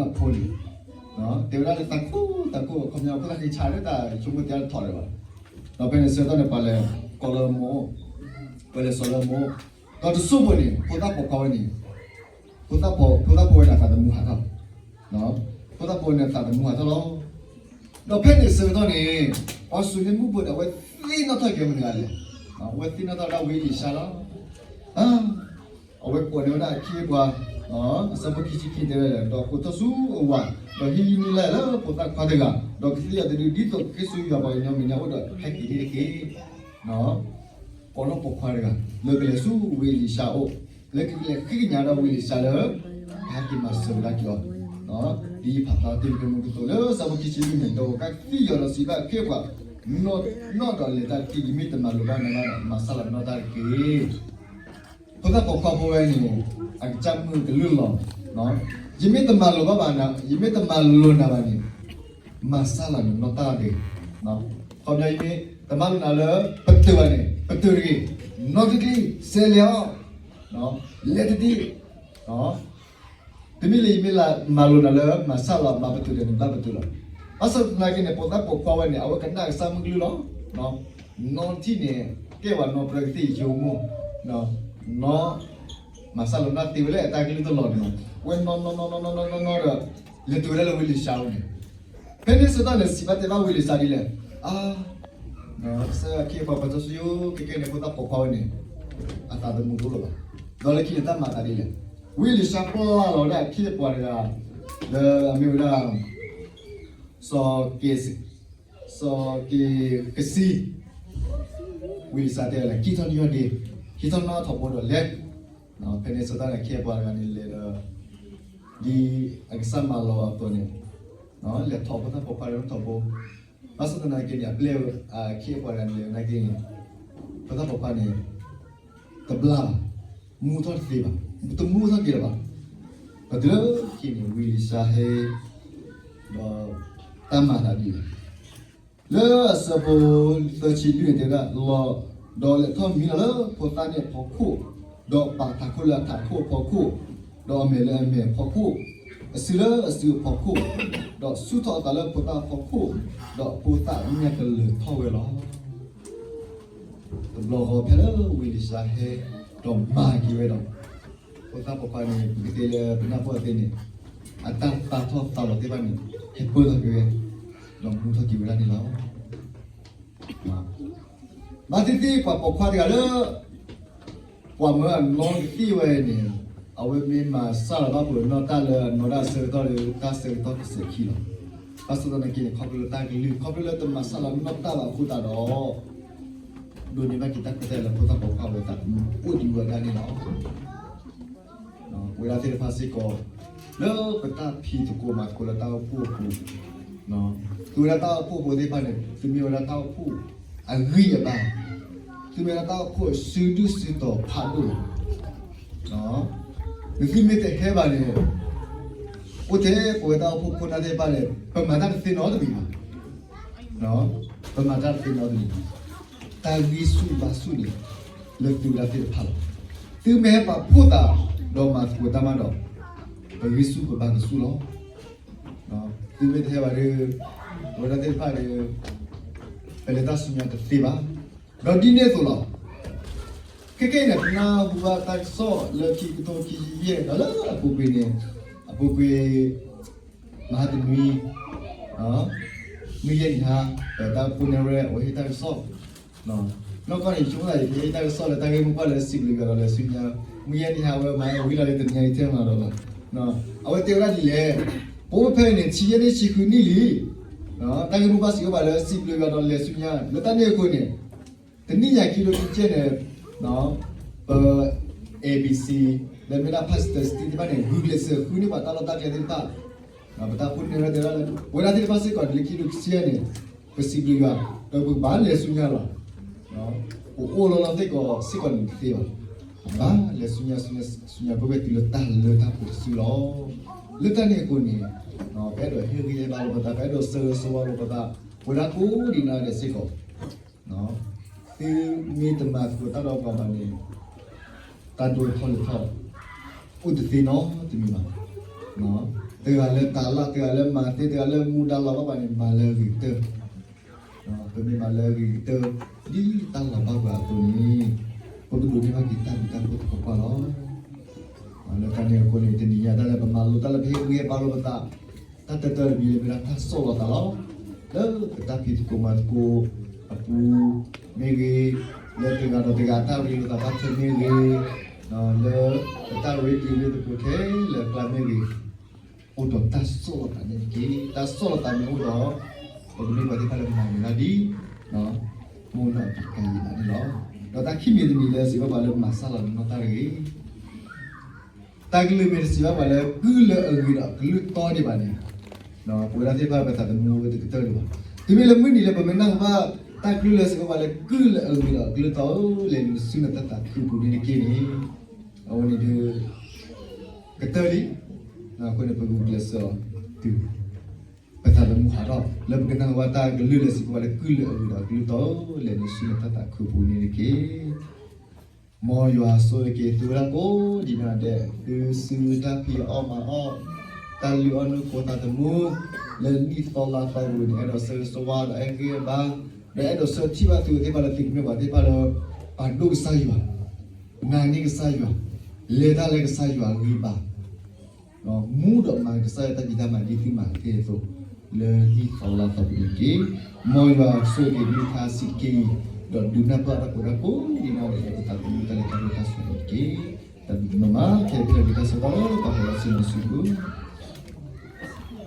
ကဒိးန့ၢ်ဘၣ်အဖိန့ၣ် တဲဝဲဒၣ်လၢသးခိၣ်သးခိၣ် အခီပညီ ဖိသၣ်ဃံဆးလၢတၢ်ဆိကမိၣ်တဲတထီၣ်လၢၤဘၣ်. ဒီးဖဲန့ၣ်ဆၢကတီၢ်န့ၣ် ပှၤလဲၤကိးလၢအမိၢ်အိၣ်, ပှၤလဲၤစိာ်လၢအမိၢ်အိၣ်, ဒီးတစိၢ်ဖိန့ၣ် ဖိသၣ်ပိာ်ခွါဝဲန့ၣ် ဖိသၣ်ဖိ ဖိသၣ်ဖိဝဲန့ၣ်အသးသမူဟးထီၣ်, ဖိသၣ်ဖိန့ၣ်အသးသမူဟးထီၣ်လီၤ. ဒီးဖဲန့ၣ်ဆၢကတီၢ်န့ၣ် ပှၤၡူနံၣ်မုၣ်ဖိန့ၣ် အဝဲသ့ၣ်နီၣ်ထီၣ်က့ၤမတၤတဂၤလဲၣ်. အဝဲသ့ၣ်နီၣ်ထီၣ်ဒၣ်ဝံအ့လံၡါလီၤ. အဝဲကိးန့ၢ်ဝဲဒၣ်အခ့အပှၤ, အဆၢဖိခံဆံခံတဲဝဲဒၣ် ဒီးကိးထီၣ်ဆူအဝၤ, ဒီးဟ့ၣ်ဂံၢ်ဟ့ၣ်ဘါလၢဖိသၣ်ခွါတဂၤ, ဒီးကသ့ၣ်ယီၤတဒု ဒ်သိးကဃ့ၢ်ဆူယွၤပှၤကညီမဲာ်ညါအအိၣ်ဒီးဟဲက့ၤန့ၣ်တက့ၢ်. ကိးထီၣ်ပိာ်ခွါတဂၤ လၢကလဲၤဆူဝံအ့လံၡါအအိၣ်, လၢကလဲၤဃ့ကညးဒီးဝံအ့လံၡါလၢ ကဟဲက့ၤမၤစၢၤဝဲဒၣ်က့ၤအီၤ, ဒ်ယဖးဖျါတ့ၢ်လံမုၢ်ကသိးလၢဆၢဖိခံဆံလွံၢ်န့ၣ် ဒီးကသ့ၣ်ယီၤဒီးစံးဘၣ်အခ့အပှၤ, နီၣ်ဒီးလဲၤတၢ်တက့ၢ်, ယမ့ၢ်တမၤလိာ်ဘၣ်နၤဘၣ်ဒီး မၤဆါလီၤနီၢ်တၢ်တက့ၢ်. ဖိသၣ်ပိာ်ခွါဖိဝဲန့ၣ် အကစၢ်မုၢ်ကလုၢ်လီၤ, ယမ့ၢ်တမၤလိာ်ဘၣ်ဘၣ်, ယမ့ၢ်တမၤလိာ်နၤဘၣ်န့ၣ်, မၤစၢ်လီၤနနီၢ်တၢ်တဂ့ၤ. ခီပညီယမ့ၢ်တမၤလိာ်နၤလၢပတုာ်ဘၣ်န့ၣ် ပတုာ်တဂ့ၤ, နီတကံၢ်စဲးလဲၤအီၤ, လဲၤတဒံး, တမ့ၢ်လၢယမ့ၢ်မၤလိာ်နၤလၢမၤစၢ်လီၤဘၣ်ပတုာ်ဒီးနဘၣ်ပတုာ်လီၤ. ဘၣ်ဆၣ်သနာ်က့န့ၣ် ဖိသၣ်ပိာ်ခွါဝဲန့ၣ် အဝဲကနၣ်ကစၢ်မုၢ်ကလုၢ်လီၤ. နီတထံၣ်န့ၣ် ကဲဝဲနီၢ်ပြၢကသ့ၣ်ယိမိၢ်, နီၢ် မၤစၢ်လီၤနၢ်သ့ဝဲလၢအတၢ်ကလုၢ်တလီၢ်န့ၣ်လီၤ. ဝဲနီၢ်နီၢ်နီၢ်နီၢ်နီၢ်နီၢ်ဒီး လဲၤတုၤဝဲဒၣ်လၢဝံလံၤစါအအိၣ်န့ၣ်, ဖဲန့ၣ်ဆၢကတီၢ်န့ၣ် စံးဘၣ်တဲဘၣ်ဝံလံၤစါဒ်လဲၣ်, အါ ကစၢ်ယွၤခ့ပှၤပှၤစီဆှံဧၢ, ခဲကနံၣ်န့ၣ် ဖိသၣ်ပိာ်ခွါဝဲန့ၣ် အသးသမူတအိၣ်လၢၤဘၣ်. ဒီးလၢခံန့ၣ်တၢ်မၤအသးဒ်လဲၣ်. ဝံလံၤစါပျၢ်လီၤဝဲဒၣ်ခ့ပှၤတဂၤ လၢအမ့ၢ်ဝဲဒၣ် စီၤက့ၤ စီၤက့ၤကစံ, ဝံလံၤစါတဲလဲၣ် ကံၣ်ထီၣ်နယီၢ်ဒ့, ဟံးထီၣ်နီၣ်ထီၣ်ဘိဒီးလဲၤ. ဖဲန့ၣ်ဆၢကတီၢ်န့ၣ် ခ့ပှၤတဂၤန့ၣ်လဲၤဒီး ဒ်အကစၢ်မၢလီၤအသိးန့ၣ် လဲၤထီၣ်ဖိသၣ်ပိာ်ခွါလၢနီၣ်ထီၣ်ဘိ. ဘၣ်ဆၣ်သနာ်က့န့ၣ် အပျဲၢ်အခ့အပှၤတဂၤန့ၣ်လဲၤနာ်က့န့ၣ် ဖိသၣ်ပိာ်ခွါန့ၣ် တဘျါဘၣ်, မူထီၣ်တသ့ဘၣ်, တမူထီၣ်က့ၤလၢၤဘၣ်. ဒီးတုၤလၢခံန့ၣ် ဝံလံၤစါဟဲ ဒီးတၢ်မၤသးဒ်လဲၣ်. လၢအဆၢဖိသၢဆံလွံၢ်န့ၣ်တဲဝဲဒၣ်လီၤ, ဒီးလဲၤထီၣ်မံလီၤလၢဖိသၣ်န့ၣ်အဖီခိၣ်, ဒီးပာ်ထးခိၣ်လၢအထးခိၣ်အဖီခိၣ်, ဒီးအမဲာ်လၢအမဲာ်အဖီခိၣ်, အစုလၢအစုအဖီခိၣ်, ဒီးဆူၣ်ထီၣ်အသးလၢဖိသၣ်အဖီခိၣ်, ဒီးဖိသၣ်ညၣ်ကလၢၤထီၣ်ဝဲလီၤ. တဘျီဃီဖဲလၢဝံလံၤစါဟဲ ဒီးမၤက့ၤဝဲဒီး ဖိသၣ်ပိာ်ခွါန့ၣ် ပကတဲလၢပနၢ်ပၢၢ်သ့န့ၣ် အတၢ်သးထီၣ်သးလီၤသ့ၣ်တဖၣ်န့ၣ် ဟဲပၢၢ်ထီၣ်က့ၤဝဲ, ဒီးမူထီၣ်က့ၤဝဲဒၣ်န့ၣ်လီၤ. ဘၣ်သ့ၣ်သ့ၣ်ပှၤပိာ်ခွါတဂၤလၢ ပှၤမၢအနီတသ့ၣ်ဝဲန့ၣ် အဝဲမ့ၢ်မၤစၢ်လီၤဘၣ်ပှၤနီၢ်တၢ်လၢအနီၢ်ဒၣ်ဆၢကတီၢ်လၢတၢ်ဆၢကတီၢ်ကစဲးခံလီၤ. ဘၣ်ဆၣ်သနာ်က့န့ၣ် ခီဖျိလၢတၢ်ကလုၢ် ခီဖျိလၢတမၤစၢ်လီၤနီၢ်တၢ်ဘၣ်အဃိသတးဒီး ဒိးန့ၢ်ဘၣ်က့ၤတၢ်ခွဲးတၢ်ယာ်လၢဖိသၣ်ပိာ်ခွါဝဲသးသမူအိၣ်ဒံးဝဲဒၣ်န့ၣ်လီၤ. ပဝဲဒၣ်သ့ၣ်တဖၣ်စ့ၢ်ကီး လၢပတၢ်ဖံးသကိးမၤသကိးလၢတၢ်အိၣ်ဖှိၣ်အပူၤ, သုဝဲဒၣ်တၢ်အိၣ်ဖှိၣ်ဖိသ့ၣ်တဖၣ်န့ၣ် သုမ့ၢ်ဝဲဒၣ်တၢ်အိၣ်ဖှိၣ်အဂံၢ်အဘါ, သုမ့ၢ်ဝဲဒၣ်တၢ်အိၣ်ဖှိၣ်အစုဒုၣ်စုတီၤဖးဒိၣ်လီၤ. နသုမ့ၢ်တဟဲဘၣ်န့ၣ် အိၣ်ထဲပဝဲတၢ်အိၣ်ဖှိၣ်ဖိနၢ်သ့ၣ်တဖၣ်န့ၣ် ပမၤတၢ်တသ့နီတမံၤဘၣ်. ပမၤတၢ်တသ့နီတမံၤဘၣ်. တၢ်ဂံၢ်ဆူၣ်ဘါဆူၣ်န့ၣ် လၢသုဝဲဒၣ်သ့ၣ်တဖၣ်လီၤ. သုမ့ၢ်ဟဲပာ်ဖှိၣ်သး ဒီးမၤသကိးတၢ်မးဒီး ပဂံၢ်ဆူၣ်ပဘါကဆူၣ်လီၤ. သုမ့ၢ်တဟဲဘၣ်ဒီး ပဝဲဒၣ်သ့ၣ်တဖၣ်ဒီး ပလဲၤတၢ်ဆူညါတသ့ဘၣ်. ဒီးဒ်န့ၣ်အသိးလီၤ. ခဲကနံၣ်အံၤန့ၣ် ပနၢ်ဟူဘၣ်တၢ်ကစီၣ်လၢခံကထိခံဆံယဲၢ် ဒီးလၢအပူၤကွံာ်န့ၣ် အပူၤကွံာ် မဟါတနွံ မုၢ်ယဲၢ်နံၤဟါ ပတၢ်ဖိနဲၣ်ရဲၣ် အဝဲဟ့ၣ်တၢ်ကစီၣ် နီၢ်ကီၢ်န့ၣ် ယဆိကမိၣ်သး ယကဟ့ၣ်တၢ်ကစီၣ်လၢတၢ်ဂ့ၢ်မိၢ်ပှၢ်လၢစံးဘျုးယွၤဒီးလဲၤဆူညါ, မုၢ်ယဲၢ်နံၤဟါဝဲမၤဝံၤလီၤလၢတနံၤအံၤထဲမးဒီးလီၤ. အဝဲတဲဝဲဒၣ်ဒ်လဲၣ်, ပအိၣ်ဖဲအံၤန့ၣ် ဆံယဲၢ်နံၣ်ဆံဃုနံၣ်လံ. တၢ်ဂ့ၢ်မိၢ်ပှၢ်စံးဘၣ်ပှၤလၢစံးဘျုးယွၤဒီးလဲၤဆူညါ လၢတၢ်န့ၣ်အဃိန့ၣ် တနံၣ်ညါခံကထိခံဆံယဲၢ်န့ၣ် ပ A B C လၢမ့ၢ်ဒၣ် Pastor Steve သ့ၣ်တဖၣ်န့ၣ် ဂုာ်ကျဲးစၢးဃုန့ၢ်ပှၤတၢ်လီၢ်တၢ်ကျဲသ့ၣ်တဖၣ် ပတၢ်ဖိနဲၣ်ရဲၣ်တဲဒၣ်လၢ ပဝဲဒၣ်သ့ၣ်တဖၣ်စ့ၢ်ကီး လၢခံကထိခံဆံယဲၢ်န့ၣ် ပစံးဘျုးယွၤ ဒီးပကဘၣ်လဲၤဆူညါလီၤ. ပအိၣ်လီၤလီၤသ့ၣ်ကီးစ့ၢ်ကီးန့ၣ်တသ့ဘၣ်. ဘၣ်လဲၤဆူညါဆူညါ ဆူညါပဝဲတုၤလၢတၢ်လၢတၢ်ပှဲၤတစုလီၤ. လၢတၢ်န့ၣ်အဃိန့ၣ် ပအဲၣ်ဒိးဟ့ၣ်ဂံၢ်ဟ့ၣ်ဘါလိာ်ပသး ပအဲၣ်ဒိးဆၢဂ့ၤဆၢဝါလိာ်ပသး ပဝဲဒၣ်ကိးဒံးနီၢ်ဒဲးစ့ၢ်ကီး သုမ့ၢ်တမၤသကိးတၢ်ဒီးပှၤဘၣ်န့ၣ် တၢ်ဒိၣ်ထီၣ်လဲၤထီၣ် အိၣ်တသ့နီတမံၤဘၣ်. တဂၤလၢတၢ်လၢ် တဂၤလၢမၤသ့ တဂၤလၢမူဒါလီၤဘၣ်ဘၣ်န့ၣ် မၤလၢအဂ့ၤကတၢၢ်. ပမ့ၢ်မၤလၢအဂ့ၤကတၢၢ် ဒ်တၢ်လီၤဘၣ်ပှၤအသိးန့ၣ် ပကဒိးန့ၢ်ဘၣ်က့ၤတၢ်ဘျုးတၢ်ဖှိၣ်သပှၢ်ပှၢ်လီၤ. လၢတၢ်န့ၣ်အဃိန့ၣ် တနံၤညါတၢ်လၢပမၤလိတၢ်လၢပဟ့ၣ်ဂံၢ်ဟ့ၣ်ဘါလိာ်ပသး တၢ်တၢတၢတမံၤလၢမ့ၢ်ဒၣ်တၢ်ဆီၣ်လီၤသးလီၤ. လၢပတၢ်ဖံးသကိးမၤသကိးအပူၤမ့ၢ်ဂ့ၤ, လၢတဂၤဒီးတဂၤတၢ်ရ့လိာ်သးဘၣ်ထွဲမ့ၢ်ဂ့ၤ, လၢပတၢ်ရ့တံၤရ့သကိးထဲလၢအကျါမ့ၢ်ဂ့ၤ, အိၣ်ဒီးတၢ်ဆီၣ်လီၤသးန့ၣ်တက့ၢ်. တၢ်ဆီၣ်လီၤသးမ့ၢ်အိၣ်ဒီး ပကမ့ၢ်ပှၤသ့ၣ်တဖၣ်လၢမၤနၢၤတၢ်ဒ် မိၢ်နီၢ်အတကယံၤဘၣ်န့ၣ်လီၤ. ဒီးတၢ်ခံမံၤတမံၤလၢစံးဘၣ်ပှၤလၢမၤစၢ်လီၤနနီၢ်တၢ်တဂ့ၤ တၢ်ကလုၢ်မ့ၢ်တစံးဘၣ်ပှၤလၢကုၢ်လၢအဂ့ၤဒီးအကလုၢ်တီဒံးဘၣ်န့ၣ်, ပဝဲဒၣ်သ့ၣ်တဖၣ်ပသးသမူဝဲတကတၢၢ်ဒံးဘၣ်. တုၤမ့ၢ်လၢမုၢ်နံၤလၢပမ့ၢ်နၢ်ဟူဘၣ်တၢ်ကလုၢ်လၢစံးဘၣ်ပှၤလၢကုၢ်လၢအဂ့ၤဒီးအကလုၢ်တီဧၢ, လဲၤနုာ်ဆူနတၢ်သးခုပူၤန့ၣ်တက့ၢ်န့ၣ်, အဝဲန့ၣ်ဒုး ကတၢၢ်လံ. အဃိန့ၣ် ပဂုာ်ကျဲးစၢးအီၤတုၤ ပသးသမူဟးထီၣ် လၢပကနၢ်ဟူဘၣ်တၢ်ကလုၢ်လၢစံးဘၣ်ပှၤလၢ ကုၢ်လၢအဂ့ၤဒီးကလုၢ်တီလဲၣ်န့ၣ် ဆူနတၢ်သးခုအပူၤန့ၣ်တက့ၢ်. မ်ယွၤဆိၣ်ဂ့ၤက့ၤသုဝဲဒၣ်ကိးဒံးနီၢ်ဒဲး, သုစုတၢ်ဖံးအီၣ်မၤအီၣ်, တၢ်လုၢ်အီၣ်နုၢ်ဃိသးသမူ, လၢနံၣ်သီလါသီပူၤန့ၣ် အဲၣ်ဒိးဆၢဂ့ၤဆၢဝါဒီးအဲၣ်ဂံၢ်ဘါ, ဒီးအဲၣ်ဒိးဆၢထံၣ်ဘၣ်သုသ့ၣ်တဖၣ်လၢသုကမ့ၢ်ပှၤသ့ၣ်တဖၣ်လၢ ပာ်ဒိၣ်ကစၢ်ယွၤ, နာ်န့ၢ်ကစၢ်ယွၤ, လဲၤတၢ်လၢကစၢ်ယွၤအဂံၢ်ဘါ မူဒီးမၤကစၢ်ယွၤတၢ်ဖံးတၢ်မၤဒ်သုမၤသ့အသိး, လၢနံၣ်သီလါသီပူၤန့ၣ်တက့ၢ်. မ်ယွၤဆိၣ်ဂ့ၤက့ၤနံၣ်ခါဆံးက့ၤအံၤ, ဒီးဒုးနၢ်ပၢၢ်တၢ်ကိးဒၢကိးဒံးနီၢ်ဒဲး လၢပသးသမူတၢ်လဲၤတၢ်ဒိၣ်တၢ်ဆၢန့ၣ်တက့ၢ်. တၢ်ဘျုးဒိၣ်မး ခဲအံၤပတၢ်ဆၢကတီၢ် ပာ်ဖျါထီၣ်ဆူနစုပူၤ